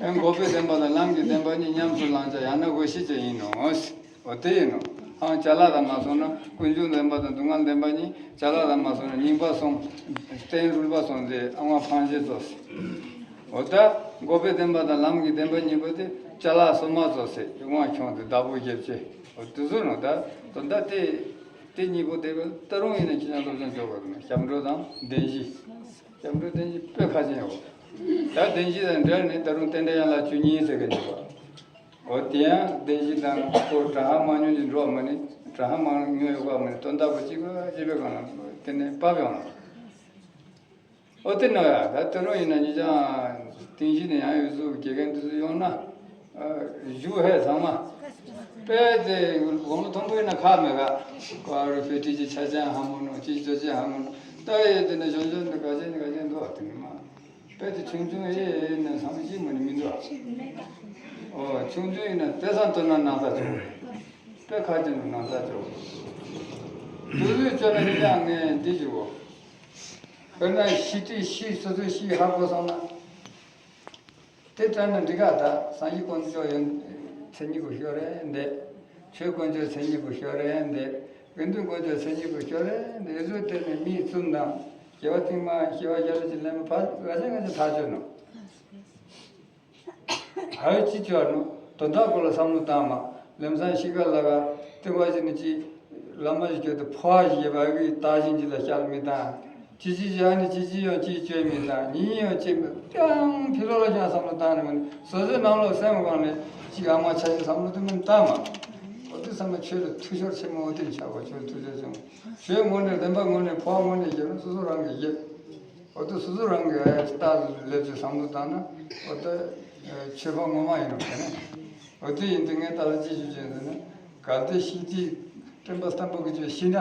ཨེ་འགོག་པའི་བདེན་པ་དང་ལམ་གྱི་བདེན་པ་གཉིས་ཉམས་སུ་བླང་བྱ་ཡང་ན་དགོས་ཤེས་བྱ་ཡིན་ནོ། འོ་དེ་ཡིན་ནོ། ཨང་ཅ་ལག་དང་མ་སོང་ན་ཀུན་འབྱུང་བདེན་པ་དང་སྡུག་བསྔལ་བདེན་པ་གཉིས་ཅ་ལག་དང་མ་སོང་ན་རྙིང་པ་སོང་། རྟེན་རུལ་པ་སོང་ཚེ་ཨ་ང་ཕངས་བྱེད་ཚོ། འོ་ད་འགོག་པའི་བདེན་པ་དང་ལམ་གྱི་བདེན་པ་གཉིས་པོ་དེ་ཅ་ལག་སོ་མ་ཚོ་ཟེར་ཡོང་བ་ཁྱོང་དེ་བདག་པོ་རྒྱབ་ཆེ། འོ་དེ་ཚོ་ནོ་ད་དོན་དག་དེ་དེ་གཉིས་པོ་དེ་བས་ད་རུང་ཡིན་ན་ཁྱེད་ཅག་སློབ་སྦྱོང་བྱོས་དགོས་ནོ་སྐྱབས་འགྲོ་དང་བདེན་བཞི། སྐྱབས་འགྲོ་བདེན་བཞི་དཔེ་ཁ་ཆེན་ཡོད། ད་བདེན་བཞི་དང་འབྲེལ་ནས་ད་རུང་རྟེན་འབྲེལ་ཡན་ལག་བཅུ་གཉིས་ཟེར་གི་འདུག་བ། འོ་དེ་ཡང་བདེན་བཞི་དང་ཁོ་གྲྭ་ཧ་མང་ཉུང་གི་འགྲོ་བ་མ་ནི་གྲྭ་ཧ་མང་ཉུང་ཡོད་པ་མ་ནི་དོན་དག་པོ་གཅིག་པ་གཅིག་པའི་སྒང་ལ་དེ་ནས་བབས་ཡོང་ལ། འོ་དེ་ནོ་ཡ་ད་དེ་རུང་ཡིན་ན་ཉིད་ཀྱང་རྟེན་གཞི་ནས་ཡང་ཡོད་གཟུགས་དགེ་རྒན་དུ་སུ་ཡོང་ན་བཞུགས་ཧེ་ཚང་མ་དཔེ་དེ་དགུང་ལོ་མཐོན་པོ་ཡིན་ན་ཁག་མེད་ག་ཀ་རུ་ཕེ་ཏི་ཅི་ཆ་ཅན་ཧ་མོ་ནོ་ཅི་ཅོ་ཅན་ཧ་མོ་ནོ་ད་ཡོད་དེ་ནས་གཞོན་གཞོན་ནི་ག་ཅན་ནི་ག་ཅན་འདུག་བ་དེ་ནི་མ། དཔེ་དེ་ཆུང་ཆུང་ཨེ་ཨེ་ནས་བསམ་ཤེས་མ་ནི་མི་འདུག་ཨ། ཨོ་ཆུང་ཆུང་ཡིན་ན་དེ་སང་སྟོན་ན་ནང་ས་ཆོག་དཔེ་ཁ་ཅན་དུ་ནང་ས་ཆོག་དུས་ཚོད་བཅོ་ན་ནི་ཡང་ངས་འདི་ཞུ་གོ་དཔེར་ན་ཤི་དུས་ཤི་སོ་སོའི་ཤི་ཧ་གོ་སོང་ན། དེ་དྲན་ན་འགྲིག་ག་ད་སངས་རྒྱས་དཀོན་མཆོག་ཡོན་མཚན་ཉིད་ཀྱི་ཤོ་རེ་འདེ། ཆོས་དཀོན་མཆོག་མཚན་ཉིད་ཀྱི་ཤོ་རེ་འདེ། དགེ་འདུན་དཀོན་མཆོག་མཚན་ཉིད་ཀྱི་ཤོ་རེ་འདེ། ཨེ་ཟོ་དེ་ནས་མིའི་གཙུག་ན་སྐྱེ་བ་ཐེངས་མ་སྐྱེ་བ་བརྒྱ་རེ་ཅིག་ལེན་པ་ཕར་ག་ཅན་ག་ཅན་ཐག་ཆོད་ནོ། ཨ་ཡོ་ཅི་ཅོ་ནོ། དོན་དག་སྐོར་ལ་བསམ་བློ་བཏང་མ། ལམ་སང་ཤི་ཁ་ལ་ག་ལྟེ་བ་ཅི་ནི་ཅི། བླ་མ་ཞིག་གྱུར་ཏེ་ཕོ་བ་ཞིག་ཡོད་པ་གི་བརྟག་ཞིབ་ཅིག་ལ་བཤད་མི་བཏང་། ཅི་ཅི་ཅི་ཨ་ནི་ཅི་ཅི་ཡང་ཅི་བཅོས་མི་བཏང་ཉིན་ཡང་ཅི་མི་ཀྱང་ཕི་ལོ་ལ་ཀྱང་བསམ་བློ་བཏང་ནས་མ་ནི་སོ་སོའི་ནང་ལོགས་སེམས་སྒང་ནས་ཅི་ཨ་མ་ཆ་ཞིག་བསམ་བློ་དེ་མི་བཏང་མ། འོ་དེ་ཚང་མ་ཆོས་ལ་ཐུགས་ཤོར་ཆེན་མོ་འོ་དེ་ཆགས་པ་ཆོས་ལ་ཐུགས་ཤོར་ཆེན་མོ། ཆོས་ངོ་ནས་བདེན་པ་ངོ་ནས་ཕོ་བ་ངོ་ནས་བརྒྱབ་ན་སོ་སོ་རང་གིས་བརྒྱབ། འོ་དེ་སོ་སོ་རང་གིས་རྟག་ཏུ་ལེགས་ཀྱི་བསམ་བློ་བཏང་ན་འོ་དེ་ཆོས་པ་ངོ་མ་ཡིན་ནོ་དེ་ནས། འོ་དེ་ཡིན་དུས་ངས་ད་ལྟ་ཅི་ཞུ་བྱས་ཟེར་ན་གལ་ཏེ་ཤི་དུས་ སེམས་པ་བརྟན་པོ་གི་ཅིག་ཤི་ན།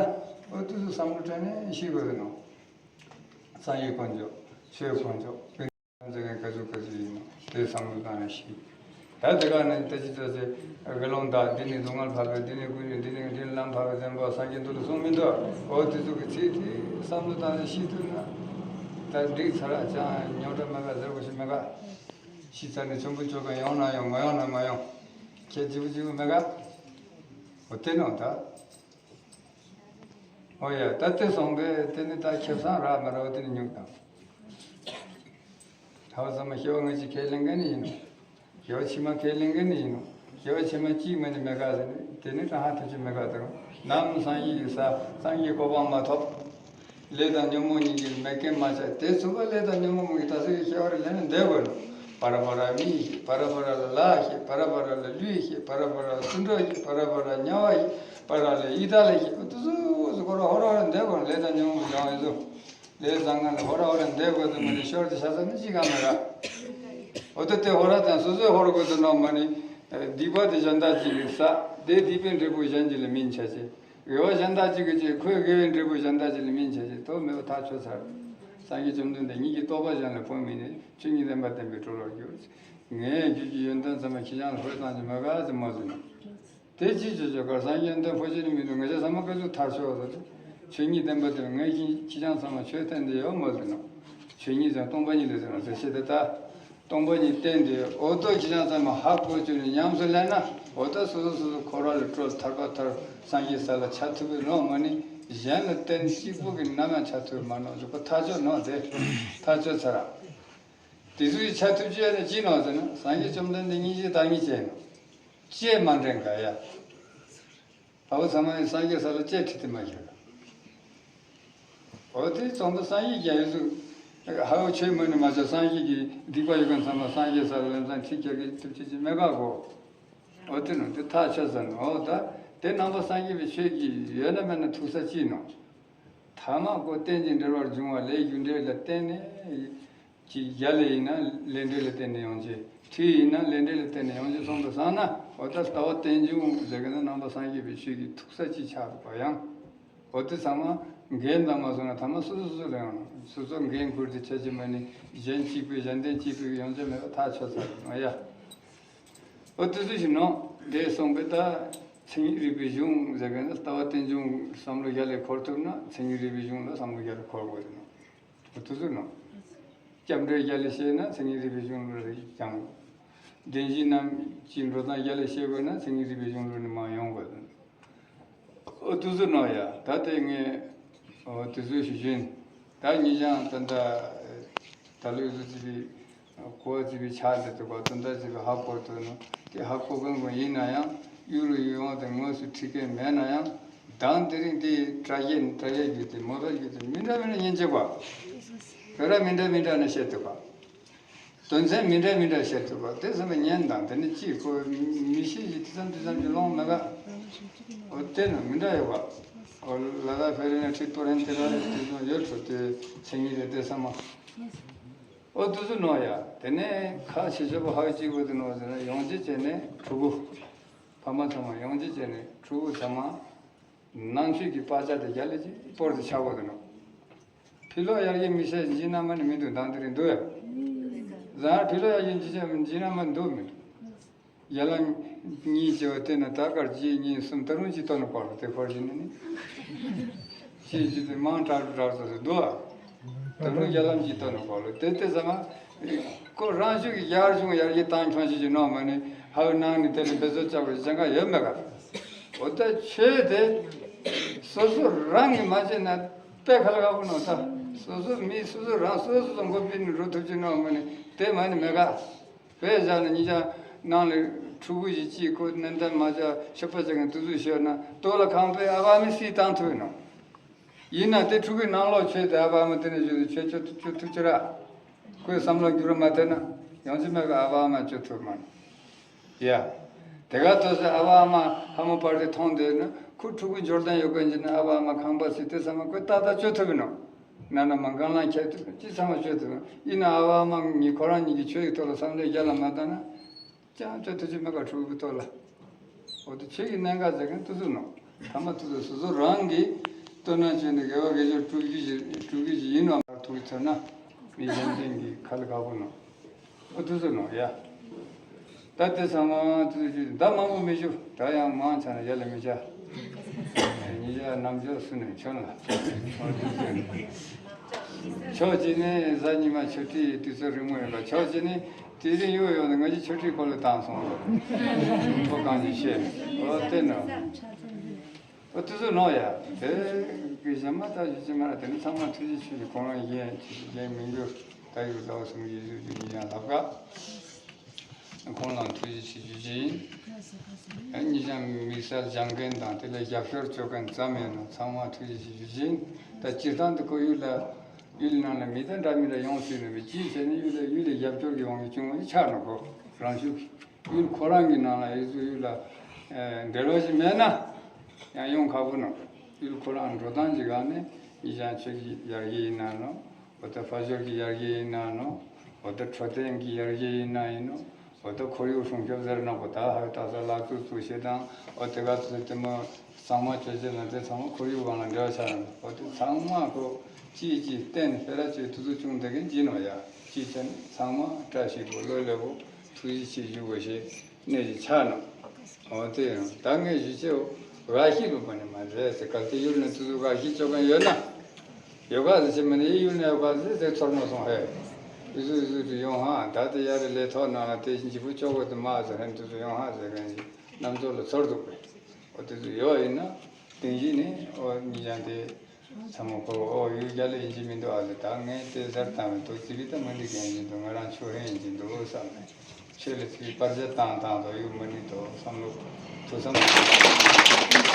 འོ་དུས་སུ་བསམ་བློ་དྲན་ནས་ཤི་དགོས་རེད་ནོ། སངས་རྒྱས་དཀོན་མཆོག་ཆོས་དཀོན་མཆོག་དཔེ་ཚོ་གན་ག་ཚོད་ག་ཚོད་ཡིན་ནོ་དེ་བསམ་བློ་བཏང་ནས་ཤི། ད་དེ་ག་ནས་ད་ཅི་ཚོད་ཚེ་དགེ་སློང་དག་འདི་ནི་སྡུག་བསྔལ་འཕགས་པའི་འདི་ནི་ཀུན་འདི་ནི་འདི་ནི་ལམ་འཕགས་པའི་བཙན་པོ་སངས་རྒྱས་འདུལ་ལ་གསུངས་མི་འདུག་འོ་དེ་ཚོ་གི་ཚིག་དེ་བསམ་བློ་བཏང་ནས་ཤི་ཐུབ་ན། ད་འགྲིག་ཚར་ཅང་ཉོག་དྲ་མེད་ག་ཟེར་བ་ཞིག་མེད་ག་ཤི་ཚར་ནས་ཆུང་བུ་ཅོ་ག་ཡོང་ན་ཡོང་མ་ཡོང་ན་མ་ཡོང་། ཁྱེད་ཅི་བུ་ཅི་བུ་མེད་ག་འོ་དེ་ནོ་ད། ཨོ་ཡ། ད་དེ་སོང་པས་དེ་ནི་ད་ཁེ་བཟང་རག་མ་རག་དེ་ནི་ཉུག་དང་། ཧ་བ་ཚང་མ་སྐྱེ་བ་སྔ་ཕྱི་ཁས་ལེན་མཁན་ནི་ཡིན་ནོ། སྐྱེ་བ་ཕྱི་མ་ཁས་ལེན་མཁན་ནི་ཡིན་ནོ། སྐྱེ་བ་ཕྱི་མ་གཅིག་མ་ནི་མེད་ག་ཟེར་ནས་དེ་ནི་ཀྲང་ཧ་ཐུག་ཆེ་མེད་ག་དང་། ནམ་སངས་རྒྱས་ཀྱི་ས་སངས་རྒྱས་གོ་འཕང་མ་ཐོབ། ལས་དང་ཉོན་མོངས་གཉིས་ཀྱི་མེད་མཁན་མ་ཆགས་དེ་ཚུན་པ་ལས་དང་ཉོན་མོངས་ཀྱི་ད་གཟོད་ཀྱི་སྐྱེ་བ་རེ་ལེན་ནས་བསྡད་དགོས་ནོ། བར་བར་མིག་ཤེས་བར་བར་ལ་ལག་ཤེས་བར་བར་ལ་ལུས་ཤེས་བར་བར་ལ་དུད་འགྲོ་ཤེས་བར་བར་ལ་དམྱལ་བ་ཤེས་བར་བར་ལ་ཡི་དྭགས་ལ་ཤེས་དུ་སུ་སུ་ཁོ་ར་ཧོ་ར་ཧོ་ར་བསྡད་དགོས་ནོ། ལས་དང་ཉོན་མོངས་ཀྱི་སྦྱང་བ་ཡིན་ཚུལ། ལས་བཟང་ངན་ལ་ཧོ་ར་ཧོ་ར་འདས་དགོས་དུ་མ་ནི་ཤོར་དུ་ཤ་ཚ་ནི་ཅི་གང་མེད་ར། འོ་ད་དེ་ཧོ་ར་དང་སོ་སོའི་ཧོ་ར་དགོས་དུ་ནོ་མ་ནི། སྡིག་པ་དེ་གཞན་དག་ཅིག་གིས་བསགས་དེ་སྡིག་པའི་འབྲས་བུ་གཞན་གྱིས་ལ་སྨིན་བྱ་ཅི། དགེ་བ་གཞན་དག་ཅིག་གིས་ཅི་ཁོའི་དགེ་བའི་འབྲས་བུ་གཞན་དག་ཅིག་ལ་སྨིན་བྱ་ཅི་དོ་མེད་པ་ཐག་ཆོད་ཚར། སངས་རྒྱས་བཅོམ་ལྡན་འདས་ཉིད་ཀྱི་རྟོགས་པ་གཞན་ལ་སྤོ་མིན་ནས་ཆོས་ཉིད་བདེན་པར་བསྟན་པས་གྲོལ་བར་འགྱུར། ངའི་རྒྱུད་ཀྱི་ཡོན་ཏན་ཚང་མ་ཁྱེད་རང་ལ་ཕུལ་བཏང་ཅི་མ་ག་ཙམ་མ་ཟིན། དེ་ཅི་བྱེད་ཆོག་གར་སངས་རྒྱས་འདི་ཕོ་ཆེ་ནི་མི་འདུག་ང་ཅག་ཚང་མ་སྐད་ཅིག་ཐར་ཆོག་ཟེར་ཏེ། ཆོས་ཉིད་བདེན་པ་དེར་ངས་ཀྱིས་ཁྱེད་རང་ཚང་མ་ཆོས་བསྟན་ཏེ་ཡོད་མ་ཟེར་ན། ཆོས་ཉིད་ཟེར་སྟོང་པ་ཉིད་ལས་ཟེར་ན་ཟེར་ཤེས་ཏེ་ད། སྟོང་པ་ཉིད་བསྟན་ཏེ་ཡོད་འོ་ཏོ་ཁྱེད་རང་ཚང་མ་ཧ་གོ་བཅུག་ནས་ཉམས་སུ་ལེན་ན་འོ་ད་སོ་སོ་སོ་སོ་ཁོ་ར་ལས་སྤྲོ་ཐར་པ་ཐར་སངས་རྒྱས་ས་ལ་ཆ་ཐུབ་པའི་ལོང་མ་ནི་གཞན་ལ་བསྟན་གཅིག་པུ་གི་ནམ་ཡང་ཆ་ཐུབ་མ་ནོ་འཇུག་པ་ཐག་ཆོད་ནོ་དེ་ཐག་ཆོད་ཚར། དེ་ཚོའི་ཆ་ཐུབ་ཅི་ཡ་ནི་ཅི་ནོ་ཟེར་ན་སངས་རྒྱས་བཅོམ་ལྡན་འདས་སྙིང་རྗེ་བདག་ཉིད་ཅན་ནོ། ཅེས་མ་འདྲེན་ག་ཡ། ཨ་བོ་ཚང་མ་ཡི་སངས་རྒྱས་ས་ལ་ཅེས་ཁྲིད་དེ་མ་ཤེས་ག་འོ་དེ་ཙོང་ཏ་སངས་རྒྱས་རྒྱ་ཡོད་ཚུལ། ཧ་བོ་ཆོས་མོ་ནི་མ་ཆ་སངས་རྒྱས་ཀྱི་སྡིག་པ་ཡོད་མཁན་ཚང་མ་སངས་རྒྱས་ས་ལ་ལན་ཚང་ཁྲིད་རྒྱག་གི་ཐུབ་ཅི་ཅི་མེད་ག་གོ་འོ་དེ་ནོ་དེ་ཐག་ཆོད་ཟེར་ནོ་འོ་ད་དེ་ནང་པ་སངས་རྒྱས་པའི་ཆོས་ཀྱི་ཡོད་ན་མེད་ན་ཐུག་ས་ཅི་ནོ། ཐ་མ་ཀོ་རྟེན་ཅིང་འབྲེལ་བར་འབྱུང་བ་ལས་རྒྱུ་འབྲས་ལ་བརྟེན་ནས། ཅིག་རྒྱ་ལས་ཡིན་ན་ལས་འབྲས་ལ་བརྟེན་ནས་ཡོང་ཅེས་ཁྲིད་ཡིན་ན་ལས་འབྲས་ལ་བརྟེན་ནས་ཡོང་ཅེས་གསུངས་པ་སང་ན་འོ་ད་ལྟ་བ་རྟེན་འབྱུང་ཟེར་གི་ན་ནང་པ་སངས་རྒྱས་པའི་ཆོས་ཀྱི་ཐུག་ས་ཅིག་ཆགས་འདུག་པ་ཡང་། འོ་དེ་ཚང་མ་འགན་འདང་མ་སོང་ན་ཐ་མ་སོ་སོ་སོ་ལ་ཡོང་ན་སོ་སོ་འགན་འཁུར་ཏེ་ཆ་ཅི་མ་ནི་གཞན་གཅིག་པུས་གཞན་དོན་གཅིག་པུས་ཡོང་ཅེས་མེད་པ་ཐག་ཆོད་ཚར་ང་ཡ། འོ་དེ་ཚོ་ཞིག་ནོ་འདས་སོང་པས་ད་མཚན་ཉིད་རིག་པའི་གཞུང་ཟེར་གི་ན་ལྟ་བ་རྟེན་འབྱུང་བསམ་བློ་རྒྱ་ལས་འཁོར་ཐུབ་ན་མཚན་ཉིད་རིག་པའི་གཞུང་ལ་བསམ་བློ་རྒྱ་ལས་འཁོར་དགོས་ནོ། འོ་དེ་ཚོ་ནོ། སྐྱབས་འགྲོའི་རྒྱ་ལས་བཤད་ན་མཚན་ཉིད་རིག་པའི་གཞུང་ལུགས་ལ་ཡིག་ཀྱང་། བདེན་བཞི་རྣམས་ཀྱི་འགྲོ་སྟངས་རྒྱ་ལས་བཤད་དགོས་ན་མཚན་ཉིད་རིག་པའི་གཞུང་ལུགས་ནས་མར་ཡོང་དགོས། འོ་དེ་ཚོ་ནོ་ཡ་ད་དེ་ངས་འོ་དེ་ཚོ་ཞུ་རྒྱུ་ཡིན། ད་ངས་ཀྱང་ད་ལྟ་ད་ལོ་ཡོད་ཚོ་བརྩིས་པའི་གོ་བ་བརྩིས་པའི་ཕྱག་དེ་དུ་ག་དོན་དག་བརྩིས་པའི་ཧ་གོ་ཐུབ་ནོ་དེ་ཧ་གོ་མཁན་ཀུན་ཡིན་ན་ཡང་གཡུ་རུ་ཡུལ་དབང་དེ་དངོས་སུ་ཁྲིད་མཁན་མེད་ན་ཡང་། དང་དེ་རིང་དེའི་དྲ་རྒྱའི་དྲ་རྒྱའི་བརྒྱུད་དེ་མོ་པའི་བརྒྱུད་དེ་མི་འདྲ་མི་འདྲ་སྙན་འཇེབས་པ། བོད་ར་མི་འདྲ་མི་འདྲ་ནས་བཤད་ཐུབ་པ། དོན་ཚན་མི་འདྲ་མི་འདྲ་བཤད་ཐུབ་པ་དེ་ཚང་མ་ཉན་དང་དེ་ནི་ཅིག་ཁོ་མི་ཤེས་ཀྱི་དེ་ཙམ་དེ་ཙམ་གྱི་ལོང་མེད་ག་འོ་དེ་ནི་མི་འདྲ་ཡོད་ག་འོ་ལ་ལ་ཕེ་རེ་ན་ཁྲི་ཏོ་རེན་དེ་ག་དེ་ཚོ་ཡོད་ཚོ་དེ་མཚན་ཉིད་རེད་དེ་ཚང་མ། འོ་དེ་ཚོ་ནོ་ཡ་དེ་ནས་ཁ་ཆེ་ཆེ་པོ་ཧ་གི་གཅིག་པོ་དེ་ནོ་ཟེར་ན་ཡོང་ཅི་བྱས་ནས་ཕྲུ་གུ། ཕ་མ་ཚང་མ་ཡོང་ཅི་བྱས་ནས་ཕྲུ་གུ་ཚང་མ། ནང་ཆོས་ཀྱི་བག་ཆགས་དེ་རྒྱ་ལས་ཀྱི་སྤོར་དུ་ཆགས་པ་དེ་ནོ། ཕི་ལོག་ཡར་རྒྱས་མི་བྱེད་ཇི་ན་མ་ནི་མི་འདུག་མདང་དེ་རིང་འདུག་ཡ། ཟ་ཕི་ལོག་ཡར་རྒྱས་ཇི་བྱེད་ཇི་ན་མ་འདུག་མི་འདུག་ཡ་ལམ་གཉིས་བྱེད་པ་དེ་ན་ད་གར་གཅིག་གཉིས་གསུམ་ད་རུང་གཅིག་ཏོ་ནི་སྐོར་ལ་དེ་འཁོར་བཞིན་ནི་ནི། གཅིག་གཅིག་དེ་མང་དྲག་དྲག་ཙམ་ཞིག་འདུག་ཨ། ད་རུང་ཡ་ལམ་གཅིག་ཏོ་ནི་སྐོར་ལ་དེ་དེ་ཟ་མ། ཁོ་རང་ཤུགས་ཀྱིས་ཡར་བྱུང་ཡར་རྒྱས་བཏང་ཁྱོང་བྱེད་ཀྱི་ནོ་མ་ནི་ཧ་བའི་ནང་ནས་དེ་ལ་འབད་རྩོལ་བཅག་པའི་ཅང་ག་ཡོད་མེད་ག་འོ་ད་ཆོས་དེ་སོ་སོ་རང་གིས་མ་བྱས་ན་དཔེ་ཁ་ལ་ཁ་པོ་ནོ་ད་སོ་སོ་མི་སོ་སོ་རང་སོ་སོ་སོ་མགོ་པི་ནས་འགྲོ་ཐུབ་ཀྱི་ནོ་མ་ནི་དེ་མ་ནི་མེད་ག་དཔེ་བཞག་ན་ཉིན་ཞག་ནང་ལ་ཕྲུ་གུ་ཞིག་གཅིག་ཁོ་ནན་ཏན་མ་བྱ་ཤོད་པ་ཅག་གི་དུས་ཚོད་ཤོད་ན་ལྟོ་ལ་ཁང་པའི་ཨ་ཕ་མི་སྲིད་བཏང་ཐུབ་ནོ། ཡིན་ན་དེ་ཕྲུ་གུའི་ནང་ལོགས་ཆོས་དེ་ཨ་ཕ་ཨ་མ་དེ་ནས་བཞུགས་ཏེ་ཆོས་ཆོས་ཆོས་ཐུག་ཅི་ར། ཁོའི་བསམ་བློ་འགྱུར་མ་ཐེབས་ན་ཡང་ཅི་མེད་པའི་ཨ་ཕ་ཨ་མ་ཆོས་ཐུག་མ་ནི། ཡ། དེ་ག་ཐོས་སེ་ཨ་ཕ་ཨ་མ་ཧ་མ་པར་དེ་མཐོང་དེ་ན་ཁོ་ཕྲུ་གུ་འབྱོར་ལྡན་ཡོད་མཁན་ཅིག་ན་ཨ་ཕ་ཨ་མ་ཁང་པ་སྲིད་དེ་ཚང་མ་ཁོས་ཏག་ཏག་ཆོས་ཐུབ་ཡིན་ནོ། ན་ན་མ་གང་ལ་ཁྱད་དུ་ཅི་ཚང་མ་ཆོས་ཐུབ་ཡིན་ན་ཨ་ཕ་ཨ་མ་གཉིས་ཁོ་རང་གཉིས་ཀྱི་ཆོས་ཀྱི་ཐོག་ལ་བསམ་བློ་རྒྱ་ལ་མ་བཏང་ན། ཅང་ཅོ་ཐུ་ཅི་མེད་པ་ཕྲུ་གུ་ཐོག་ལ། འོ་དེ་ཆོས་ཀྱི་གནད་འགག་ཟེར་མཁན་དེ་ཚོ་ནོ། ཐ་མ་དུས་སུ་སོ་སོ་རང་གིས་བསྟོད་རྣམས་བྱས་ནས་དགེ་བ་དགེ་སྦྱོར་སྒྲུབ་རྒྱུ་ཞིག་སྒྲུབ་རྒྱུ་ཞིག་ཡིན་ནོ། ཐུགས་ཚོད་ན་མི་གཞན་དོན་གྱི་ཁ་ལ་ཁ་བོ་ནོ། ཨོ་དུས་སུ་ནོ་ཡ། ད་དེ་ཚང་མ་དུས་ཞུ་ད་མང་པོ་མི་ཞུ། ད་ཡང་མང་ཆ་ན་ཡ་ལ་མི་བྱ། ཉི་ཤ་ནམ་ཕྱོགས་སུ་ནས་ཆོན་ལ། ཕྱོགས་གཅིག་ནས་གཟའ་ཉི་མ་ཆོས་ཁྲིད་དུས་ཚོད་རིང་མོ་ཡིན་པ། ཕྱོགས་གཅིག་ནས་དེ་རིང་ཡོད་ཡོད་ནས་ང་ཚོ་ཆོས་ཁྲིད་སྐོར་ལ་བཏང་སོང་ལ། མི་ཕོ་གང་ཅི་བཤད་ནས་ཨོ་དེ་ནོ། ཨོ་དུས་སུ་ནོ་ཡ། དེ་གི་གཞན་མ་ད་ཞུ་ཅི་མ་ར། དེ་ནི་ཚང་མ་ཐུགས་རྗེ་ཆེ་ཞུ། ཁོང་རང་གཞན་གཞན་མི་འགྱུར་ད་ཡུལ་ཟླ་བ་གསུམ་གྱི་ཡུལ་དུ་ཡིན་ཡང་ལབ་ཀ། ཁོང་ལ་ཐུགས་རྗེ་ཆེ་ཞུ་རྒྱུ་ཡིན། ཨ་ནི་ཀྱང་དམིགས་བསལ་སྦྱང་མཁན་དང་དེ་ལ་རྒྱབ་སྐྱོར་བྱེད་མཁན་ཙམ་ཡིན་ནོ། ཚང་མ་ཐུགས་རྗེ་ཆེ་ཞུ་རྒྱུ་ཡིན། ད་སྤྱིར་བཏང་དུ་ཁོ་ཡུལ་ལ་ཡུལ་ནང་ལ་མི་དང་འདྲ་མི་འདྲ་ཡོང་སྲིད་ནོ་མི་ཅིའི་ཆེད་ནི་ཡུལ་ལ་ཡུལ་ལ་རྒྱབ་སྐྱོར་གྱི་ཡོང་གི་བྱུང་བ་ཆགས་ནོ། ཁོ་རང་ཤུགས་ཀྱིས་ཡུལ་ཁོ་རང་གི་ནང་ལ་ཡུལ་ཚོ་ཡུལ་ལ་འབྲེལ་བ་ཞིག་མེད་ན་ཡང་ཡོང་ཁག་པོ་ནོ། ཡུལ་ཁོ་རང་འགྲོ་སྟངས་ཀྱི་སྒང་ནས་ཡིན་ཀྱང་ཆོས་ཀྱི་ཡར་རྒྱས་ཡིན་ན་ནོ། འོ་ད་དཔལ་འབྱོར་གྱི་ཡར་རྒྱས་ཡིན་ན་ནོ། འོ་ད་འཕྲོད་བསྟེན་གྱི་ཡར་རྒྱས་ཡིན་ན་ཡིན་ནོ། འོ་ད་ཁོར་ཡུག་སྲུང་སྐྱོབ་ཟེར་ན་གོ། ད་ཧ་ད་ས་ལག་འཛུགས་འཛུགས་བྱེད་དང་། འོ་དེ་ག་ཚོད་དེ་མོ་གཙང་མ་བྱེད་བྱེད་ན་དེ་ཚང་མ་ཁོར་ཡུག་སྒང་ལ་འབྲེལ་བ་ཆགས་ཡོང་། འོ་དེ་ཚང་མ་ཁོ་གཅིག་གཅིག་བརྟེན་སྤེ་ར་བྱེད་དུས་ཚོད་ཆུང་དེ་གིན་གྱིན་ནོ་ཡ། གཅིག་བྱས་ནས་ཚང་མ་བཀྲ་ཤིས་པོ་ལོ་ལེགས་པོ་ཐུགས་རྗེ་ཆེ་ཞུ་དགོས་ཤེས། གནས་ཀྱི་ཆ་ནོ། འོ་དེ་ཡང་ད་ངས་ཞུ་ཆེ་འོ་འགའ་ཞིག་ལུགས་པ་ནི་མ་རེད་ཟེར། གལ་ཏེ་ཡུལ་ནས་དུས་ཚོད་འགའ་ཞིག་ཆོག་མཁན་ཡོད་ན། ཡོད་ག་ཟེར་ཆེ་མ་ནི་ཡུལ་ནས་ཡོད་ག་ཟེར་ཟེར་ཚོར་མ་སོང་ཧེ། ཨི་ཟུ་ཨི་ཟུ་དུ་ཡོང་ཧ། ད་དེ་ཡ་རེ་ལས་ཐོག་ནང་ལ་དེ་བཞིན་ཅི་ཕུ་ཆོག་གོ་དུ་མ་ཟེར་ཧན་དུས་ཚོད་ཡོང་ཧ་ཟེར་མཁན་ཞིག་རྣམ་ཚོར་ལ་ཚོར་འདུག་པས། འོ་དེ་ཚོ་ཡོད་ཡིན་ན་དེང་གཞི་ནས་འོ་ཉིན་ཞག་དེ། ཚང་མ་ཁོ་ཨོ་ཡུལ་རྒྱ་ལ་ཡིན་གྱི་མི་འདུག་ཨ་ལེ། ད་ངས་དེ་ཟེར་བཏང་བའི་དོ་ཙི་བི་ད་མི་འདི་རྒན་གྱི་འདུག་ང་རང་ཆོས་ཧན་གྱི་འདུག་བསམ་ནས་ཆོས་ལ་ཙི་བི་པར་ཆས་བཏང་བཏང་དོ་ཡུལ་མི་འདི་དོ་བསམ་བློ་ཐུགས་བསམ་